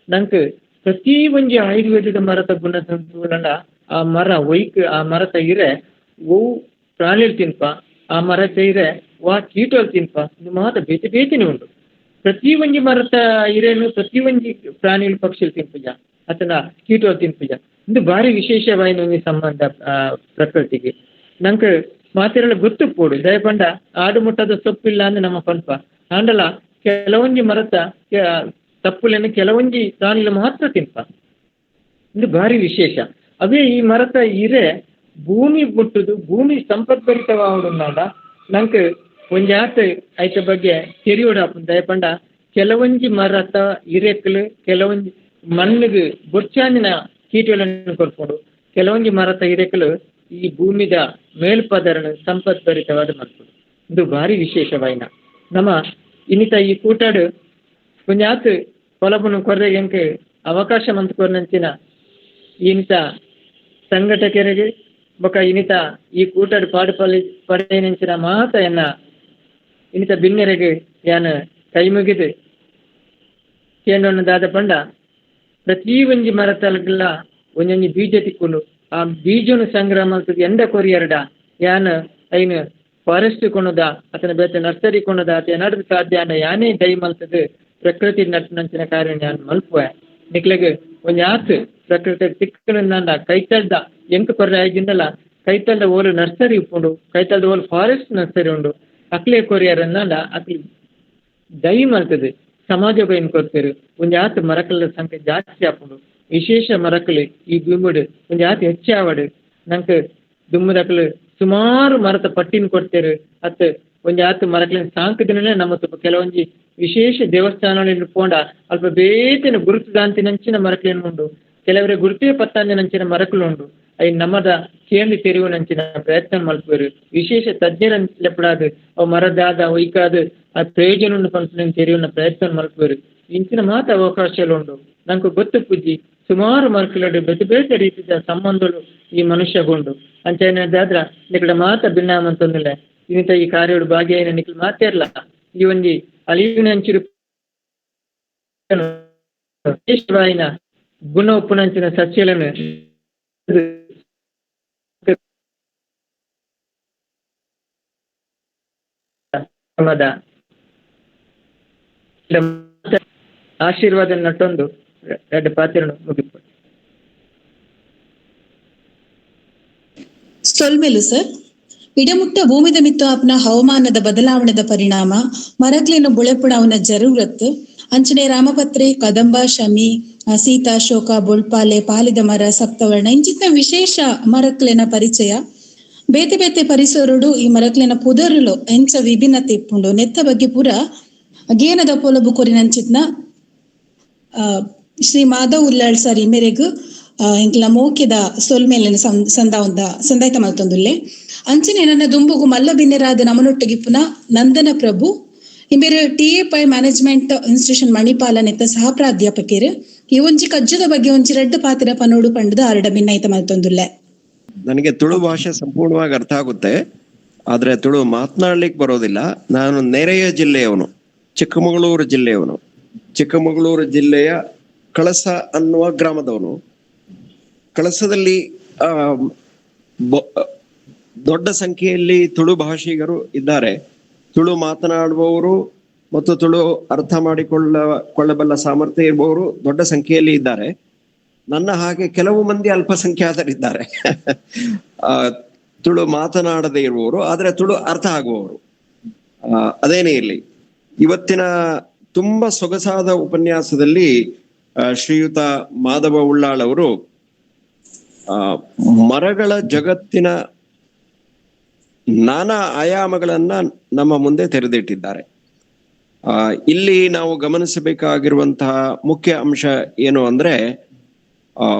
ನಂಗೆ ಪ್ರತಿ ಒಂಜಿ ಆಯುರ್ವೇದದ ಮರತ ಗುಣ ತೂಲಂಡ ಆ ಮರ ಒಯ್ಕ್ ಆ ಮರತ ಇರೆ ಒವು ಪ್ರಾಣಿಲು ತಿನ್ಪ ಆ ಮರತ ಇರೆ ವಾ ಕೀಟೋಲ್ ತಿನ್ಪ ಇದು ಮಾತ ಬೇತೆ ಬೇತೆನೆ ಉಂಡು. ಪ್ರತಿ ಒಂಜಿ ಮರತ ಇರೇನು ಪ್ರತಿ ಒಂಜಿ ಪ್ರಾಣಿಲು ಪಕ್ಷಿಲು ತಿನ್ಪುಜ ಅತನ ಕೀಟೋಲ್ ತಿನ್ಪುಜ ಇದು ಭಾರಿ ವಿಶೇಷವಾಯಿನ ಒಂಜಿ ಸಂಬಂಧ ಪ್ರಕೃತಿಗೆ. ನಂಗೆ ಮಾತೆರೆಲ್ಲ ಗೊತ್ತು ಪೋಡು ದಯಪಂಡ ಆಡು ಮುಟ್ಟದ ಸೊಪ್ಪಿಲ್ಲ ಅಂದ್ರೆ ನಮ್ಮ ಪನ್ಪ ಆಂಡಲ ಕೆಲವೊಂಜಿ ಮರತ ತಪ್ಪುಲೇನು ಕೆಲವೊಂಜಿ ಪ್ರಾಣಿಲು ಮಾತ್ರ ತಿನ್ಪ ಇದು ಭಾರಿ ವಿಶೇಷ. ಅವೇ ಈ ಮರತ ಇರೆ ಭೂಮಿ ಮುಟ್ಟುದು ಭೂಮಿ ಸಂಪದ್ಭರಿತವಾವಡುಂದಾಂಡ ನಂಕ್ ಒಂಜಾತ್ ಐತ ಬಗ್ಗೆ ತೆರಿಯೊಡಾಪುಂಡು. ದಯಪಂಡ ಕೆಲವೊಂಜಿ ಮರತ ಇರೆಕ್ಲು ಕೆಲವೊಂಜಿ ಮಣ್ಣಿಗೆ ಬೊರ್ಚಾಂದಿನ ಕೀಟಗಳನ್ನು ಕೊರ್ಪುಂಡು, ಕೆಲವೊಂಜಿ ಮರತ ಇರೆಕ್ಲು ಈ ಭೂಮಿದ ಮೇಲ್ಪದರನು ಸಂಪದ್ಭರಿತವಾದ ಮಲ್ಪುಂಡು. ಇದು ಭಾರಿ ವಿಶೇಷವಾಯಿನ ನಮ್ಮ ಇನ್ನಿತ ಈ ಕೂಟಾಡು ಒಂಜಾತ್ ಪೊಲಬುನು ಕೊರ್ರೆಗ್ ಎಂಕ್ ಅವಕಾಶ ಮಂತ್ ಕೊರ್ನಂಚಿನ ಇನ್ನಿತ ಸಂಘಟಕರಿಗೆ ಬೊಕ ಇನ್ನಿತ ಈ ಕೂಟಡ್ ಪಾಡು ಪಡೆಯಿನಂಚಿನ ಮಾತ ಎನ್ನ ಇನ್ನಿತ ಬಿನ್ನೆರೆಗ್ ಯಾನ್ ಕೈ ಮುಗಿದು ಕೇಂಡೊನ್ನು ದಾದ ಪಂಡ ಪ್ರತಿ ಒಂಜಿ ಮರತಲ್ಗ್ಲ ಒಂಜೊಂಜಿ ಬೀಜ ತಿಕ್ಕುಂಡು. ಆ ಬೀಜನು ಸಂಗ್ರಹ ಮಲ್ತುದು ಎಂಡ ಕೊರಿಯರ್ಡ ಯಾನ್ ಐನ್ ಫಾರೆಸ್ಟ್ ಕೊಣದ ಅತನ ಬೇತೆ ನರ್ಸರಿ ಕೊಣದ ಅತ ಏನಾದ್ರು ಸಾಧ್ಯ ಅಂಡ ಯಾನೇ ದೈ ಮಲ್ತದು ಪ್ರಕೃತಿ ನಟ್ಟುನಂಚಿನ ಕಾರ್ಯ ಯಾನ್ ಮಲ್ಪುವೆ. ನಿಕ್ಲೆಗ್ ಒಂಜಿ ಆತ್ ಪ್ರಕೃತಿ ತಿಕ್ಕುಂಡ ಕೈತಲ್ದ ಎಂಕ್ ಕೊರ್ರೆ ಆಯ್ಜಿಂಡಲ ಕೈತಲ್ದ ಓಲು ನರ್ಸರಿ ಉಪ್ಪುಂಡು, ಕೈತಲ್ದ ಓಲು ಫಾರೆಸ್ಟ್ ನರ್ಸರಿ ಉಂಡು, ಅಕ್ಲೆ ಕೊರಿಯರ್ ಅಕ್ಲೆ ದೈ ಮಲ್ತದು ಸಮಾಜಕ್ಕೆ ಏನ್ ಕೊರ್ಪೆರ್. ಒಂಜಿ ಆತ್ ಮರಕುಲ ಸಂಖ್ಯೆ ಜಾಸ್ತಿ ಆಪುಂಡು. ವಿಶೇಷ ಮರಕುಲು ಈ ಭೂಮಿಡ್ ಒಂಜಿ ಆತ್ ಹೆಚ್ಚಾವಡ್ ನಂಕ್ ದುಮ್ಮದಕ್ಲು ಸುಮಾರು ಮರತ ಪಟ್ಟಿನ ಕೊಡ್ತೇರು. ಅತ್ ಒಂಜಿ ಆತ್ ಮರಕುಲೆನ್ ಸಾಂಕುದಿನನೇ ನಮ್ಮ ತುಪ್ಪ ಕೆಲವೊಂಜಿ ವಿಶೇಷ ದೇವಸ್ಥಾನಗಳಲ್ಲಿ ಪೋಂಡ ಅಲ್ಪ ಬೇತೆನ ಗುರುತುದಾಂತಿನಂಚಿನ ಮರಕುಲೇನು ಉಂಡು, ಕೆಲವರೆ ಗುರುತೇ ಪತ್ತಾಂದಿನಂಚಿನ ಮರಕುಲು ಉಂಡು. I ನಮ್ಮದ ಕೇಂದ್ರ ತೆರಿಯುವನಂಚಿನ ಪ್ರಯತ್ನ ಮಲ್ಪುವೆರು. ವಿಶೇಷ ತಜ್ಞರ ಲೆಪ್ಪಡಾದ್ ಅವು ಮರದಾದ ಒಯ್ಕಾದ್ ಆ ಪ್ರಯೋಜನ ಉಂಡು ಪನ್ಪಿನ ತೆರಿಯುವ ಪ್ರಯತ್ನ ಮಲ್ಪುವೆರು. ಇಂಚಿನ ಮಾತ ಅವಕಾಶಗಳು ಉಂಡು. ನಂಗೆ ಗೊತ್ತು ಪೂಜಿ ಸುಮಾರು ಮರಕುಲಡು ಬೇತೆ ಬೇತೆ ರೀತಿಯ ಸಂಬಂಧಗಳು ಈ ಮನುಷ್ಯಗುಂಡು. ಅಂಚೆನಾದ್ರ ನಿಕಡ ಮಾತ ಭಿನ್ನಾಮಂತೊಂದಿಲ್ಲ ಇನ್ನಿತ ಈ ಕಾರ್ಯಡು ಭಾಗಿಯಾಯಿನ ನಿಕಲ್ ಮಾತೇರ್ಲ ಈ ಒಂಜಿ ಅಳಿವಿನಂಚಿರು ವಿಶೇಷವಾಯಿನ ಗುಣ ಉಪ್ಪುನಂಚಿನ ಸಸ್ಯಗಳನ್ನು ಆಶೀರ್ವಾದ ನಟ್ಟೊಂದು ಎರಡು ಪಾತ್ರನು ಮುಗಿಪು. ಸೊಲ್ಮೆಲು ಸರ್. ಇಡಮುಟ್ಟ ಭೂಮಿದ ಮಿತ್ತು ಆಪ್ನ ಹವಾಮಾನದ ಬದಲಾವಣೆದ ಪರಿಣಾಮ ಮರಕ್ಲೇನು ಬುಳೆಪುಣವನ ಜರೂರತ್ ಅಂಚನೆ ರಾಮಪತ್ರೆ ಕದಂಬ ಶಮಿ ಸೀತಾ ಶೋಕ ಬೊಳ್ಪಾಲೆ ಪಾಲಿದ ಮರ ಸಪ್ತವರ್ಣ ಇಂಚಿನ ವಿಶೇಷ ಮರಕ್ಲೇನ ಪರಿಚಯ ಬೇತೆ ಬೇತೆ ಪರಿಸರಡು ಈ ಮರಕ್ಲೇನ ಪುದರುಲು ಎಂಚ ವಿಭಿನ್ನತೆ ಇಪ್ಪುಂಡು ನೆತ್ತ ಬಗ್ಗೆ ಪೂರ ಗೇನದ ಪೊಲಬು ಕೊರಿನಂಚಿತ್ನ ಶ್ರೀ ಮಾಧವ್ ಉಲ್ಲಾಳ್ ಸರ್ ಇಮೆರೆಗ್ ಎಂಕ್ಲ ಮೋಕೆದ ಸೊಲ್ಮೇಲಿನ ಸಂದಾವಂದ ಸಂದಾಯ್ತ ಮಲ್ತೊಂದುಲ್ಲೆ. ಅಂಚನೆ ನನ್ನ ದುಂಬುಗು ಮಲ್ಲ ಬಿನ್ನೆರಾದ ನಮನೊಟ್ಟಿಗಿಪ್ಪುನ ನಂದನ ಪ್ರಭು ಇಂಬೇರು T A Pai management institution Manipal ನೆತ್ತ ಸಹ ಪ್ರಾಧ್ಯಾಪಕರು ಈ ಒಂಜಿ ಕಜ್ಜದ ಬಗ್ಗೆ ಒಂಜಿ ರಡ್ಡು ಪಾತ್ರ ಪನೋಡು ಪಂಡದ ಆರಡ ಭಿನ್ನೈತ ಮಲ್ತೊಂದುಲ್ಲೆ. ನನಗೆ ತುಳು ಭಾಷೆ ಸಂಪೂರ್ಣವಾಗಿ ಅರ್ಥ ಆಗುತ್ತೆ, ಆದ್ರೆ ತುಳು ಮಾತನಾಡ್ಲಿಕ್ಕೆ ಬರೋದಿಲ್ಲ. ನಾನು ನೆರೆಯ ಜಿಲ್ಲೆಯವನು, ಚಿಕ್ಕಮಗಳೂರು ಜಿಲ್ಲೆಯವನು. ಚಿಕ್ಕಮಗಳೂರು ಜಿಲ್ಲೆಯ ಕಳಸ ಅನ್ನುವ ಗ್ರಾಮದವನು. ಕಳಸದಲ್ಲಿ ದೊಡ್ಡ ಸಂಖ್ಯೆಯಲ್ಲಿ ತುಳು ಭಾಷಿಗರು ಇದ್ದಾರೆ. ತುಳು ಮಾತನಾಡುವವರು ಮತ್ತು ತುಳು ಅರ್ಥ ಮಾಡಿಕೊಳ್ಳಬಲ್ಲ ಸಾಮರ್ಥ್ಯ ಇರುವವರು ದೊಡ್ಡ ಸಂಖ್ಯೆಯಲ್ಲಿ ಇದ್ದಾರೆ. ನನ್ನ ಹಾಗೆ ಕೆಲವು ಮಂದಿ ಅಲ್ಪಸಂಖ್ಯಾತರಿದ್ದಾರೆ, ತುಳು ಮಾತನಾಡದೇ ಇರುವವರು, ಆದ್ರೆ ತುಳು ಅರ್ಥ ಆಗುವವರು. ಅದೇನೇ ಇರಲಿ, ಇವತ್ತಿನ ತುಂಬಾ ಸೊಗಸಾದ ಉಪನ್ಯಾಸದಲ್ಲಿ ಶ್ರೀಯುತ ಮಾಧವ ಉಳ್ಳಾಳ್ ಅವರು ಮರಗಳ ಜಗತ್ತಿನ ನಾನಾ ಆಯಾಮಗಳನ್ನ ನಮ್ಮ ಮುಂದೆ ತೆರೆದಿಟ್ಟಿದ್ದಾರೆ. ಇಲ್ಲಿ ನಾವು ಗಮನಿಸಬೇಕಾಗಿರುವಂತಹ ಮುಖ್ಯ ಅಂಶ ಏನು ಅಂದ್ರೆ,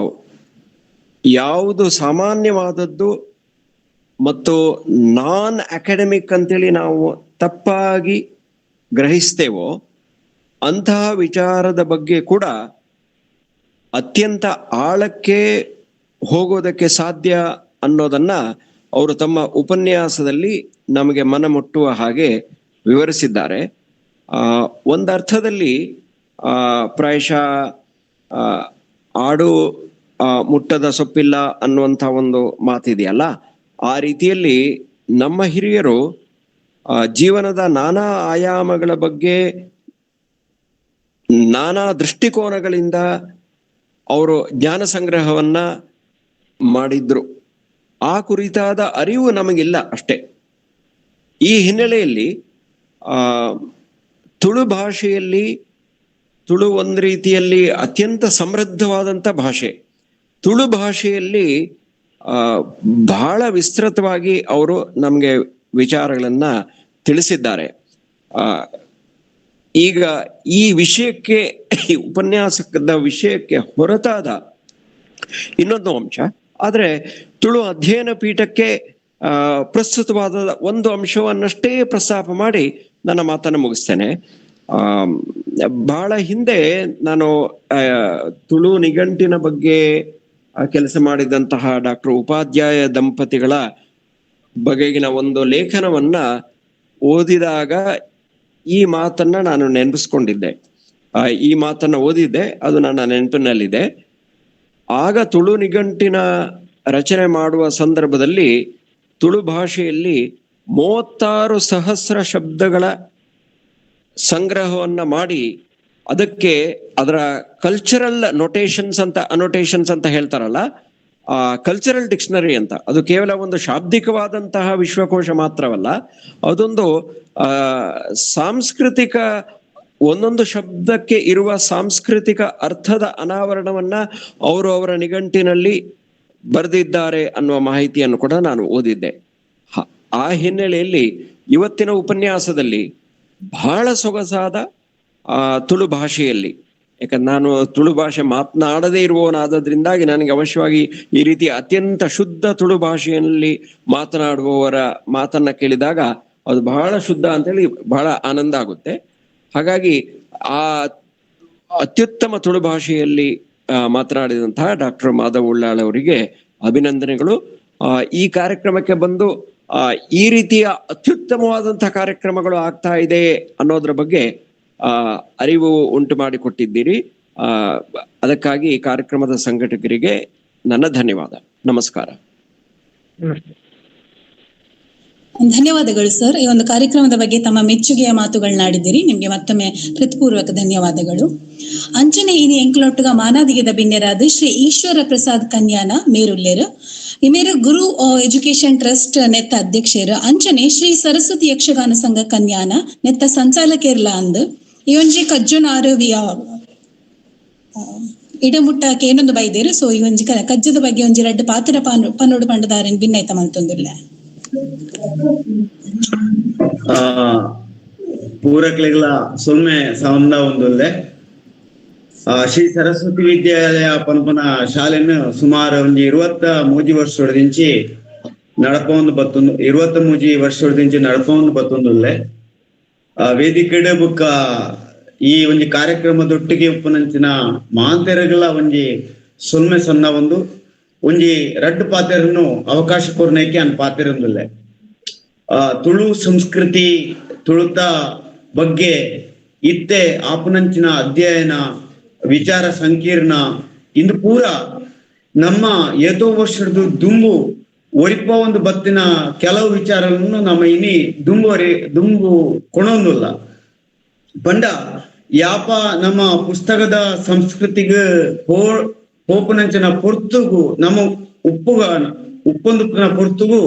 ಯಾವುದು ಸಾಮಾನ್ಯವಾದದ್ದು ಮತ್ತು ನಾನ್ ಅಕಾಡೆಮಿಕ್ ಅಂತೇಳಿ ನಾವು ತಪ್ಪಾಗಿ ಗ್ರಹಿಸ್ತೇವೋ ಅಂತಹ ವಿಚಾರದ ಬಗ್ಗೆ ಕೂಡ ಅತ್ಯಂತ ಆಳಕ್ಕೆ ಹೋಗೋದಕ್ಕೆ ಸಾಧ್ಯ ಅನ್ನೋದನ್ನ ಅವರು ತಮ್ಮ ಉಪನ್ಯಾಸದಲ್ಲಿ ನಮಗೆ ಮನಮುಟ್ಟುವ ಹಾಗೆ ವಿವರಿಸಿದ್ದಾರೆ. ಒಂದರ್ಥದಲ್ಲಿ ಪ್ರಾಯಶಃ ಆಡು ಮುಟ್ಟದ ಸೊಪ್ಪಿಲ್ಲ ಅನ್ನುವಂಥ ಒಂದು ಮಾತಿದೆಯಲ್ಲ, ಆ ರೀತಿಯಲ್ಲಿ ನಮ್ಮ ಹಿರಿಯರು ಜೀವನದ ನಾನಾ ಆಯಾಮಗಳ ಬಗ್ಗೆ ನಾನಾ ದೃಷ್ಟಿಕೋನಗಳಿಂದ ಅವರು ಜ್ಞಾನ ಸಂಗ್ರಹವನ್ನ ಮಾಡಿದ್ರು. ಆ ಕುರಿತಾದ ಅರಿವು ನಮಗಿಲ್ಲ ಅಷ್ಟೇ. ಈ ಹಿನ್ನೆಲೆಯಲ್ಲಿ ತುಳು ಭಾಷೆಯಲ್ಲಿ, ತುಳು ಒಂದು ರೀತಿಯಲ್ಲಿ ಅತ್ಯಂತ ಸಮೃದ್ಧವಾದಂಥ ಭಾಷೆ, ತುಳು ಭಾಷೆಯಲ್ಲಿ ಬಹಳ ವಿಸ್ತೃತವಾಗಿ ಅವರು ನಮಗೆ ವಿಚಾರಗಳನ್ನ ತಿಳಿಸಿದ್ದಾರೆ. ಈಗ ಈ ವಿಷಯಕ್ಕೆ, ಈ ಉಪನ್ಯಾಸದ ವಿಷಯಕ್ಕೆ ಹೊರತಾದ ಇನ್ನೊಂದು ಅಂಶ, ಆದ್ರೆ ತುಳು ಅಧ್ಯಯನ ಪೀಠಕ್ಕೆ ಪ್ರಸ್ತುತವಾದ ಒಂದು ಅಂಶವನ್ನಷ್ಟೇ ಪ್ರಸ್ತಾಪ ಮಾಡಿ ನನ್ನ ಮಾತನ್ನು ಮುಗಿಸ್ತೇನೆ. ಬಹಳ ಹಿಂದೆ ನಾನು ತುಳು ನಿಘಂಟಿನ ಬಗ್ಗೆ ಕೆಲಸ ಮಾಡಿದಂತಹ ಡಾಕ್ಟರ್ ಉಪಾಧ್ಯಾಯ ದಂಪತಿಗಳ ಬಗೆಗಿನ ಒಂದು ಲೇಖನವನ್ನ ಓದಿದಾಗ ಈ ಮಾತನ್ನ ನಾನು ನೆನಪಿಸ್ಕೊಂಡಿದ್ದೆ. ಈ ಮಾತನ್ನ ಓದಿದ್ದೆ, ಅದು ನನ್ನ ನೆನಪಿನಲ್ಲಿದೆ. ಆಗ ತುಳು ನಿಘಂಟಿನ ರಚನೆ ಮಾಡುವ ಸಂದರ್ಭದಲ್ಲಿ ತುಳು ಭಾಷೆಯಲ್ಲಿ 36,000 ಶಬ್ದಗಳ ಸಂಗ್ರಹವನ್ನ ಮಾಡಿ ಅದಕ್ಕೆ ಅದರ ಕಲ್ಚರಲ್ ನೊಟೇಷನ್ಸ್ ಅಂತ, ಅನೋಟೇಷನ್ಸ್ ಅಂತ ಹೇಳ್ತಾರಲ್ಲ, ಆ ಕಲ್ಚರಲ್ ಡಿಕ್ಷನರಿ ಅಂತ. ಅದು ಕೇವಲ ಒಂದು ಶಾಬ್ದಿಕವಾದಂತಹ ವಿಶ್ವಕೋಶ ಮಾತ್ರವಲ್ಲ, ಅದೊಂದು ಸಾಂಸ್ಕೃತಿಕ, ಒಂದೊಂದು ಶಬ್ದಕ್ಕೆ ಇರುವ ಸಾಂಸ್ಕೃತಿಕ ಅರ್ಥದ ಅನಾವರಣವನ್ನ ಅವರು ಅವರ ನಿಘಂಟಿನಲ್ಲಿ ಬರೆದಿದ್ದಾರೆ ಅನ್ನುವ ಮಾಹಿತಿಯನ್ನು ಕೂಡ ನಾನು ಓದಿದ್ದೆ. ಆ ಹಿನ್ನೆಲೆಯಲ್ಲಿ ಇವತ್ತಿನ ಉಪನ್ಯಾಸದಲ್ಲಿ ಬಹಳ ಸೊಗಸಾದ ತುಳು ಭಾಷೆಯಲ್ಲಿ, ಯಾಕಂದ್ರೆ ನಾನು ತುಳು ಭಾಷೆ ಮಾತನಾಡದೇ ಇರುವವನಾದದ್ರಿಂದಾಗಿ ನನಗೆ ಅವಶ್ಯವಾಗಿ ಈ ರೀತಿ ಅತ್ಯಂತ ಶುದ್ಧ ತುಳು ಭಾಷೆಯಲ್ಲಿ ಮಾತನಾಡುವವರ ಮಾತನ್ನ ಕೇಳಿದಾಗ ಅದು ಬಹಳ ಶುದ್ಧ ಅಂತೇಳಿ ಬಹಳ ಆನಂದ ಆಗುತ್ತೆ. ಹಾಗಾಗಿ ಆ ಅತ್ಯುತ್ತಮ ತುಳು ಭಾಷೆಯಲ್ಲಿ ಮಾತನಾಡಿದಂತಹ ಡಾಕ್ಟರ್ ಮಾಧವ್ ಉಳ್ಳಾಳ್ ಅವರಿಗೆ ಅಭಿನಂದನೆಗಳು. ಈ ಕಾರ್ಯಕ್ರಮಕ್ಕೆ ಬಂದು ಈ ರೀತಿಯ ಅತ್ಯುತ್ತಮವಾದಂತಹ ಕಾರ್ಯಕ್ರಮಗಳು ಆಗ್ತಾ ಇದೆ ಅನ್ನೋದ್ರ ಬಗ್ಗೆ ಅರಿವು ಉಂಟು ಮಾಡಿಕೊಟ್ಟಿದ್ದೀರಿ. ಅದಕ್ಕಾಗಿ ಈ ಕಾರ್ಯಕ್ರಮದ ಸಂಘಟಕರಿಗೆ ನನ್ನ ಧನ್ಯವಾದ. ನಮಸ್ಕಾರ. ಧನ್ಯವಾದಗಳು ಸರ್. ಈ ಒಂದು ಕಾರ್ಯಕ್ರಮದ ಬಗ್ಗೆ ತಮ್ಮ ಮೆಚ್ಚುಗೆಯ ಮಾತುಗಳನ್ನಾಡಿದ್ದೀರಿ, ನಿಮ್ಗೆ ಮತ್ತೊಮ್ಮೆ ಹೃತ್ಪೂರ್ವಕ ಧನ್ಯವಾದಗಳು. ಅಂಚನೆ ಇನಿ ಎಂಕ್ಲೊಟ್ಟುಗ ಮಾನಾದಿಗೆದ ಬಿನ್ನೆರಾದ ಶ್ರೀ ಈಶ್ವರ ಪ್ರಸಾದ್ ಕನ್ಯಾನ ಮೇರುಲ್ಲೇರು, ಇಮೇರು ಗುರು ಎಜುಕೇಶನ್ ಟ್ರಸ್ಟ್ ನೆತ್ತ ಅಧ್ಯಕ್ಷರು, ಅಂಚನೆ ಶ್ರೀ ಸರಸ್ವತಿ ಯಕ್ಷಗಾನ ಸಂಘ ಕನ್ಯಾನ ನೆತ್ತ ಸಂಚಾಲಕೇರ್ಲ ಅಂದ್ ಈ ಒಂಜಿ ಕಜ್ಜುನಾರು ಇಡಮುಟ್ಟ ಏನೊಂದು ಬೈದೇರು. ಸೊ ಈ ಒಂಜಿ ಕಜ್ಜದ ಬಗ್ಗೆ ಒಂಜಿ ರಡ್ಡು ಪಾತ್ರ ಪನ್ನೋಡು ಪಂಡದಾರನ್ ಭಿನ್ನೈತ ಮಲ್ತೊಂದುಲ್ಲ. ಪೂರಕ್ಲೆಗ್ಲ ಸೊಲ್ಮೆ ಸೌಂದ ಒಂದುಲ್ಲೆ. ಶ್ರೀ ಸರಸ್ವತಿ ವಿದ್ಯಾಲಯ ಪನ್ಪನ ಶಾಲೆಯನ್ನು ಸುಮಾರು ಒಂಜಿ 23 ವರ್ಷದಿಂಚಿ ನಡಪೊಂದು ಬತ್ತೊಂದು 23 ವರ್ಷದಿಂಚಿ ನಡಪೊಂದು ಬತ್ತೊಂದುಲ್ಲೆ. ವೇದಿಕೆಡೆ ಬುಕ್ಕ ಈ ಒಂಜಿ ಕಾರ್ಯಕ್ರಮದೊಟ್ಟಿಗೆ ಉಪ್ಪುನಂಚಿನ ಮಾಂತೆರಗಳ ಒಂಜಿ ಸೊಲ್ಮೆ ಸನ್ನ ಒಂದು ಒಂಜಿ ರಡ್ಡು ಪಾತೆರನ್ನು ಅವಕಾಶ ಕೊರ್ನೇಕೆ ಅನ್ ಪಾತೆರೊಂದುಲ್ಲೆ. ತುಳು ಸಂಸ್ಕೃತಿ ತುಳುತ ಬಗ್ಗೆ ಇತ್ತೆ ಆಪುನಂಚಿನ ಅಧ್ಯಯನ ವಿಚಾರ ಸಂಕೀರ್ಣ ಇಂದು ಪೂರ ನಮ್ಮ ಏತೋ ವರ್ಷದ ದುಂಬು ಒರಿಪ ಒಂದು ಬತ್ತಿನ ಕೆಲವು ವಿಚಾರಗಳನ್ನು ನಮ್ಮ ಇನಿ ದುಂಬು ಕೊಣೊಂದುಲ್ಲ. ಪಂಡ ಯಾಪ ನಮ್ಮ ಪುಸ್ತಕದ ಸಂಸ್ಕೃತಿಗೆ ಪೋಪುನಂಚಿನ ಪೊರ್ತುಗು ನಮ್ಮ ಉಪ್ಪುಗ ಉಪ್ಪೊಂದುಪ್ಪುನ ಪೊರ್ತುಗು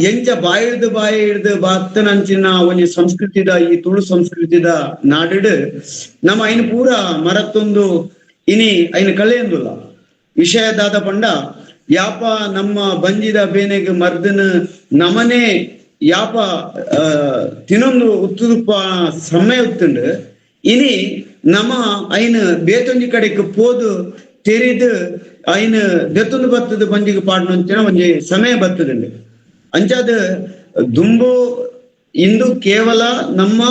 ಎಂಚ ಬಾಯಿಡ್ದು ಬಾಯಿ ಹಿಡ್ದು ಬಾತ್ತನಂಚಿನ ಒಂಜಿ ಸಂಸ್ಕೃತಿದ ಈ ತುಳು ಸಂಸ್ಕೃತಿದ ನಾಡಿಡು ನಮ್ಮ ಐನ ಪೂರ ಮರತ್ತೊಂದು ಇನಿ ಐನ ಕಳೆಯೊಂದುಲ್ಲ. ವಿಷಯ ದಾದ ಪಂಡ ಯಾಪ ನಮ್ಮ ಬಂಜಿದ ಬೇನೆಗೆ ಮರ್ದನ ನಮನೆ ಯಾಪ ತಿನ್ನೊಂದು ಉತ್ತುದುಪ್ಪ ಸಮಯ ಉತ್ತುಂಡು ಇನಿ ನಮ್ಮ ಐನ ಬೇತೊಂಜಿ ಕಡೆಗೆ ಪೋದು ತೆರಿದು ಐನ ದೆತ್ತೊಂದು ಬತ್ತದ ಬಂಜಿಗೆ ಪಾಡ್ನಂಚಿನ ಒಂಜಿ ಸಮಯ ಬತ್ತದುಂಡು. ಅಂಚಾದ ದುಂಬು ಇಂದು ಕೇವಲ ನಮ್ಮ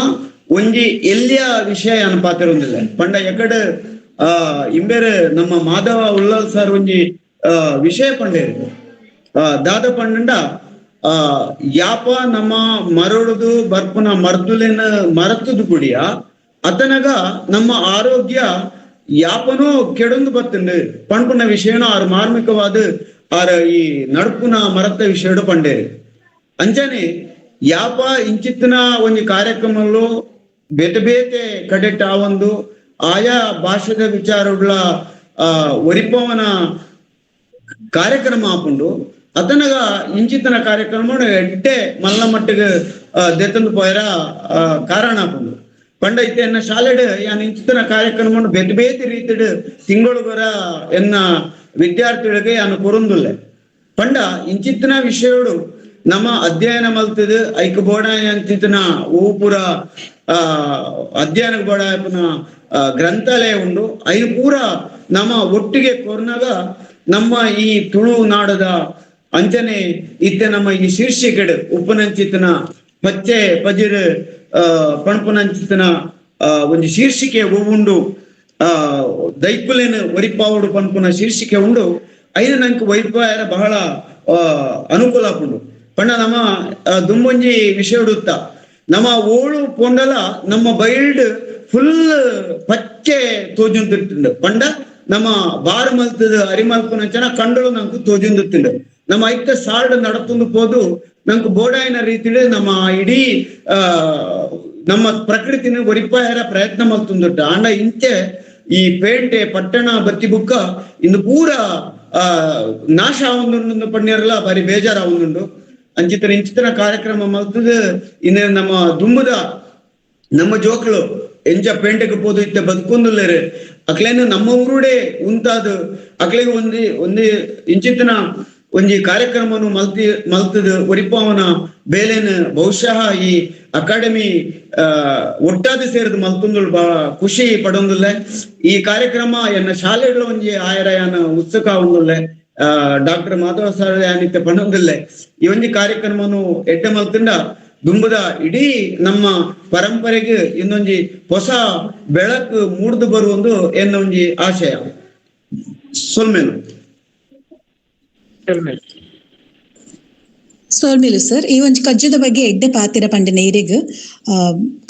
ಒಂಜಿ ಎಲ್ಲಿಯ ವಿಷಯ ಅನುಪಾತಿರೊಂದಿಲ್ಲ. ಪಂಡ ಎಕಡೆ ಇಂಬೇರೆ ನಮ್ಮ ಮಾಧವ ಉಳ್ಳಾಲ್ ಸರ್ ಒಂಜಿ ವಿಷಯ ಪಂಡೇರು ದಾದ ಪಂಡ ಯಾಪ ನಮ್ಮ ಮರಳುದು ಬರ್ಪುನ ಮರ್ದುಲೇನ ಮರತದು ಕುಡಿಯ ಅತನಗ ನಮ್ಮ ಆರೋಗ್ಯ ಯಾಪನೋ ಕೆಡೊಂದು ಬತ್ತುಂಡು ಪಣ್ಪುನ ವಿಷಯನೋ ಆರು ಮಾರ್ಮಿಕವಾದ ಆರ ಈ ನಡ್ಪುನ ಮರತ ವಿಷಯಡು ಪಂಡೇರು. ಅಂಚನೆ ಯಾಪ ಇಂಚಿತ್ತಿನ ಒಂಜಿ ಕಾರ್ಯಕ್ರಮಲು ಬೇತೆ ಬೇತೆ ಕಡೆಟ್ ಆ ಒಂದು ಆಯಾ ಭಾಷೆದ ವಿಚಾರಗಳ ಒರಿಪವನ ಕಾರ್ಯಕ್ರಮ ಆಪುಂಡು ಅತನಗ ಇಂಚಿತ್ತಿನ ಕಾರ್ಯಕ್ರಮ ಎಡ್ಡೆ ಮಲ್ಲ ಮಟ್ಟಿಗೆ ದೆತ್ತಂದು ಪೋಯರ ಕಾರಣ ಆಪುಂಡು. ಪಂಡ ಇತ್ತೆ ಎನ್ನ ಶಾಲೆಡ್ ಯಾನ್ ಇಂಚಿತ್ತಿನ ಕಾರ್ಯಕ್ರಮ ಬೇತೆ ಬೇತೆ ರೀತಿಡ್ ತಿಂಗಳುಗರ ಎನ್ನ ವಿದ್ಯಾರ್ಥಿಗಳಿಗೆ ಅನು ಕೊರುಂದುಲ್ಲೆ. ಪಂಡ ಇಂಚಿತ್ತಿನ ವಿಷಯಡು ನಮ್ಮ ಅಧ್ಯಯನ ಮಲ್ತದ ಐಕ್ ಬೋಡ ಅಂಚಿತ್ತಿನ ಪೂರ ಅಧ್ಯಯನ ಬೋಡ ಗ್ರಂಥಾಲಯ ಉಂಡು. ಐನು ಪೂರ ನಮ್ಮ ಒಟ್ಟಿಗೆ ಕೊರ್ನಾಗ ನಮ್ಮ ಈ ತುಳುನಾಡದ ಅಂಚನೆ ಇತ್ತೆ ನಮ್ಮ ಈ ಶೀರ್ಷಿಕೆಡ್ ಉಪ್ಪುನಂಚಿತ್ತಿನ ಪಚ್ಚೆ ಪಜಿರ್ ಪಣಪುನಂಚಿತ್ತಿನ ಒಂಜಿ ಶೀರ್ಷಿಕೆ ಉಂಡು. ದೈಕುಲೇನು ಒರಿಪಾವುಡು ಪನ್ಪುನ ಶೀರ್ಷಿಕೆ ಉಂಡು. ಐನು ನಂಗೆ ವೈಪಾಯರ ಬಹಳ ಅನುಕೂಲ ಆಪುಂಡು. ಪಂಡ ನಮ್ಮ ದುಂಬೊಂಜಿ ವಿಷಯ ಉಡುತ್ತ ನಮ್ಮ ಓಳು ಪೊಂಡಲ ನಮ್ಮ ಬೈಲ್ಡ್ ಫುಲ್ ಪಚ್ಚೆ ತೋಜುಂತಿರ್ತುಂಡು. ಪಂಡ ನಮ್ಮ ಬಾರು ಮಲ್ತದ ಅರಿಮಲ್ಪುನಂಚನ ಕಂಡಳು ನಂಗೆ ತೋಜುಂದಿರ್ತುಂಡು. ನಮ್ಮ ಐತ ಸಾರ್ಡ್ ನಡತೊಂದು ಪೋದು ನಂಗೆ ಬೋಡಾಯಿನ ರೀತಿಲಿ ನಮ್ಮ ಇಡೀ ನಮ್ಮ ಪ್ರಕೃತಿನ ಒರಿಪಾಯರ ಪ್ರಯತ್ನ ಮಲ್ತುಂದುಂಟು. ಆಂಡ ಇಂಚೆ ಈ ಪೇಂಟೆ ಪಟ್ಟಣ ಬತ್ತಿ ಬುಕ್ಕ ಇಂದು ಪೂರ ನಾಶ ಆವೊಂದುಂಡು ಪಣ್ಯರ್ಲ ಬಾರಿ ಬೇಜಾರ ಆವೊಂದುಂಡು. ಅಂಚಿತನ ಇಂಚಿತನ ಕಾರ್ಯಕ್ರಮ ಮಲ್ತದ ಇನ್ನು ನಮ್ಮ ದುಂಬುದ ನಮ್ಮ ಜೋಕ್ಲು ಎಂಚ ಪೇಂಟೆಗೆ ಪೋದು ಇತ್ತೆ ಬದುಕೊಂದುಲ್ಲೇರು ಅಕ್ಲೇನು ನಮ್ಮ ಊರುಡೆ ಉಂತಾದ ಅಕ್ಲೆಗ್ ಒಂದಿ ಒಂದಿ ಇಂಚಿತನ ಒಂಜಿ ಕಾರ್ಯಕ್ರಮನು ಮಲ್ತದ ಒರಿಪಾವನ ಬೇಲೆನ್ ಬಹುಶಃ ಈ ಅಕಾಡೆಮಿ ಒಟ್ಟಾದ ಸೇರಿದ ಮಲ್ತುಂದುಳು ಬಹಳ ಖುಷಿ ಪಡೊಂದುಲ್ಲೆ. ಈ ಕಾರ್ಯಕ್ರಮ ಎನ್ನ ಶಾಲೆಗಳ ಒಂಜಿ ಆಯರ ಯಾನ ಉತ್ಸುಕ ಒಂದುಲ್ಲೆ. ಡಾಕ್ಟರ್ ಮಾಧವ ಸರ್ ಯಾನಿತ್ತೆ ಪಡೊಂದುಲ್ಲೆ. ಈ ಒಂಜಿ ಕಾರ್ಯಕ್ರಮನು ಎಡ್ಡೆ ಮಲ್ತುಂಡ ದುಂಬುದ ಇಡೀ ನಮ್ಮ ಪರಂಪರೆಗೆ ಇನ್ನೊಂಜಿ ಹೊಸ ಬೆಳಕು ಮೂಡ್ದು ಬರುವೊಂದು ಎನ್ನ ಒಂಜಿ ಆಶಯ. ಸೊಲ್ಮೇನು ಸೋಲ್ಮೇಲು ಸರ್, ಈ ಒಂಜಿ ಕಜ್ಜದ ಬಗ್ಗೆ ಎಡ್ಡೆ ಪಾತಿರ ಪಂಡಿನ ಇರೆಗ್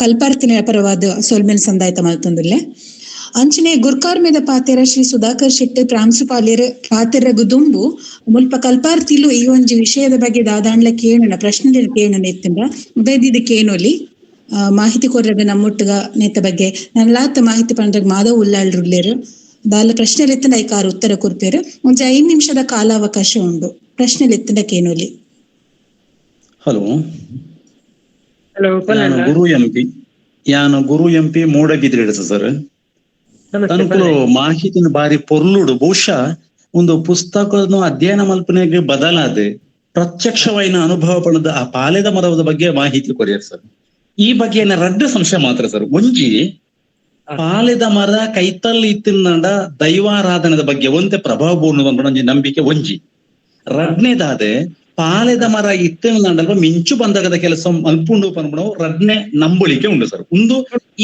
ಕಲ್ಪಾರ್ತಿನ ಪರವಾದ ಸೋಲ್ಮೇಲ್ ಸಂದಾಯ್ತ ಮಲ್ತೊಂದುಲ್ಲೆ. ಅಂಚನೆ ಗುರ್ಕಾರ್ಮೆದ ಪಾತೆರ ಶ್ರೀ ಸುಧಾಕರ್ ಶೆಟ್ಟಿ ಪ್ರಾಂಶುಪಾಲ್ಯರ ಪಾತೆರಗು ದುಂಬು ಮುಲ್ಪ ಕಲ್ಪಾರ್ತಿಲು ಈ ಒಂಜಿ ವಿಷಯದ ಬಗ್ಗೆ ದಾದಾಂಡ್ಲ ಕೇಣನ ಪ್ರಶ್ನೆ ಕೇಣನ ಎತ್ತಂಡ ಉದಯದಿದ ಕೇನೊಲಿ ಮಾಹಿತಿ ಕೊರ್ರಗ ನಮ್ಮೊಟ್ಟುಗ ನೇತ ಬಗ್ಗೆ ನನ್ಲಾತ ಮಾಹಿತಿ ಪಂಡ್ರಗ್ ಮಾಧವ್ ಉಲ್ಲಾಳ್ರುಲ್ಲೇರು ದಾಲ ಪ್ರಶ್ನೆ ಎತ್ತಂಡ ಐಕಾರು ಉತ್ತರ ಕೊರ್ಪೇರು. ಒಂಜಿ 5 ನಿಮಿಷದ ಕಾಲಾವಕಾಶ ಉಂಡು. ಪ್ರಶ್ನೆ ಎತ್ತಂಡ ಕೇನೊಲಿ. ಹಲೋ ಹಲೋ, ಗುರು ಎಂಪಿ ಯಾನು ಗುರು ಎಂಪಿ ಮೂಡಬಿದ್ರಿ ಸರ್. ತನಕುಲು ಮಾಹಿತಿನ ಬಾರಿ ಪೊರ್ಲುಡು ಬಹುಶಃ ಒಂದು ಪುಸ್ತಕವನ್ನು ಅಧ್ಯಯನ ಮಲ್ಪನೆಗೆ ಬದಲಾದ ಪ್ರತ್ಯಕ್ಷವಾಯಿನ ಅನುಭವ ಪಡೆದ ಆ ಪಾಲೆದ ಮರವದ ಬಗ್ಗೆ ಮಾಹಿತಿ ಕೊರಿಯರ್ ಸರ್. ಈ ಬಗ್ಗೆ ರಡ್ಡು ಸಂಶಯ ಮಾತ್ರ ಸರ್. ಒಂಜಿ ಪಾಲೆದ ಮರ ಕೈತಲ್ಲಿ ಇತ್ತಿನ ದೈವಾರಾಧನದ ಬಗ್ಗೆ ಒಂತೆ ಪ್ರಭಾವ ಬೂರ್ಣ ಒಂಜಿ ನಂಬಿಕೆ ಒಂಜಿ. ರಡ್ನೇದಾದೆ ಪಾಲೆದ ಮರ ಇತ್ತಿನ ಮಿಂಚು ಬಂದಗದ ಕೆಲಸ ಮಲ್ಪುಂಡು ಪನ್ಪುಣವು ರಡ್ನೆ ನಂಬಳಿಕೆ ಉಂಡು ಸರ್. ಒಂದು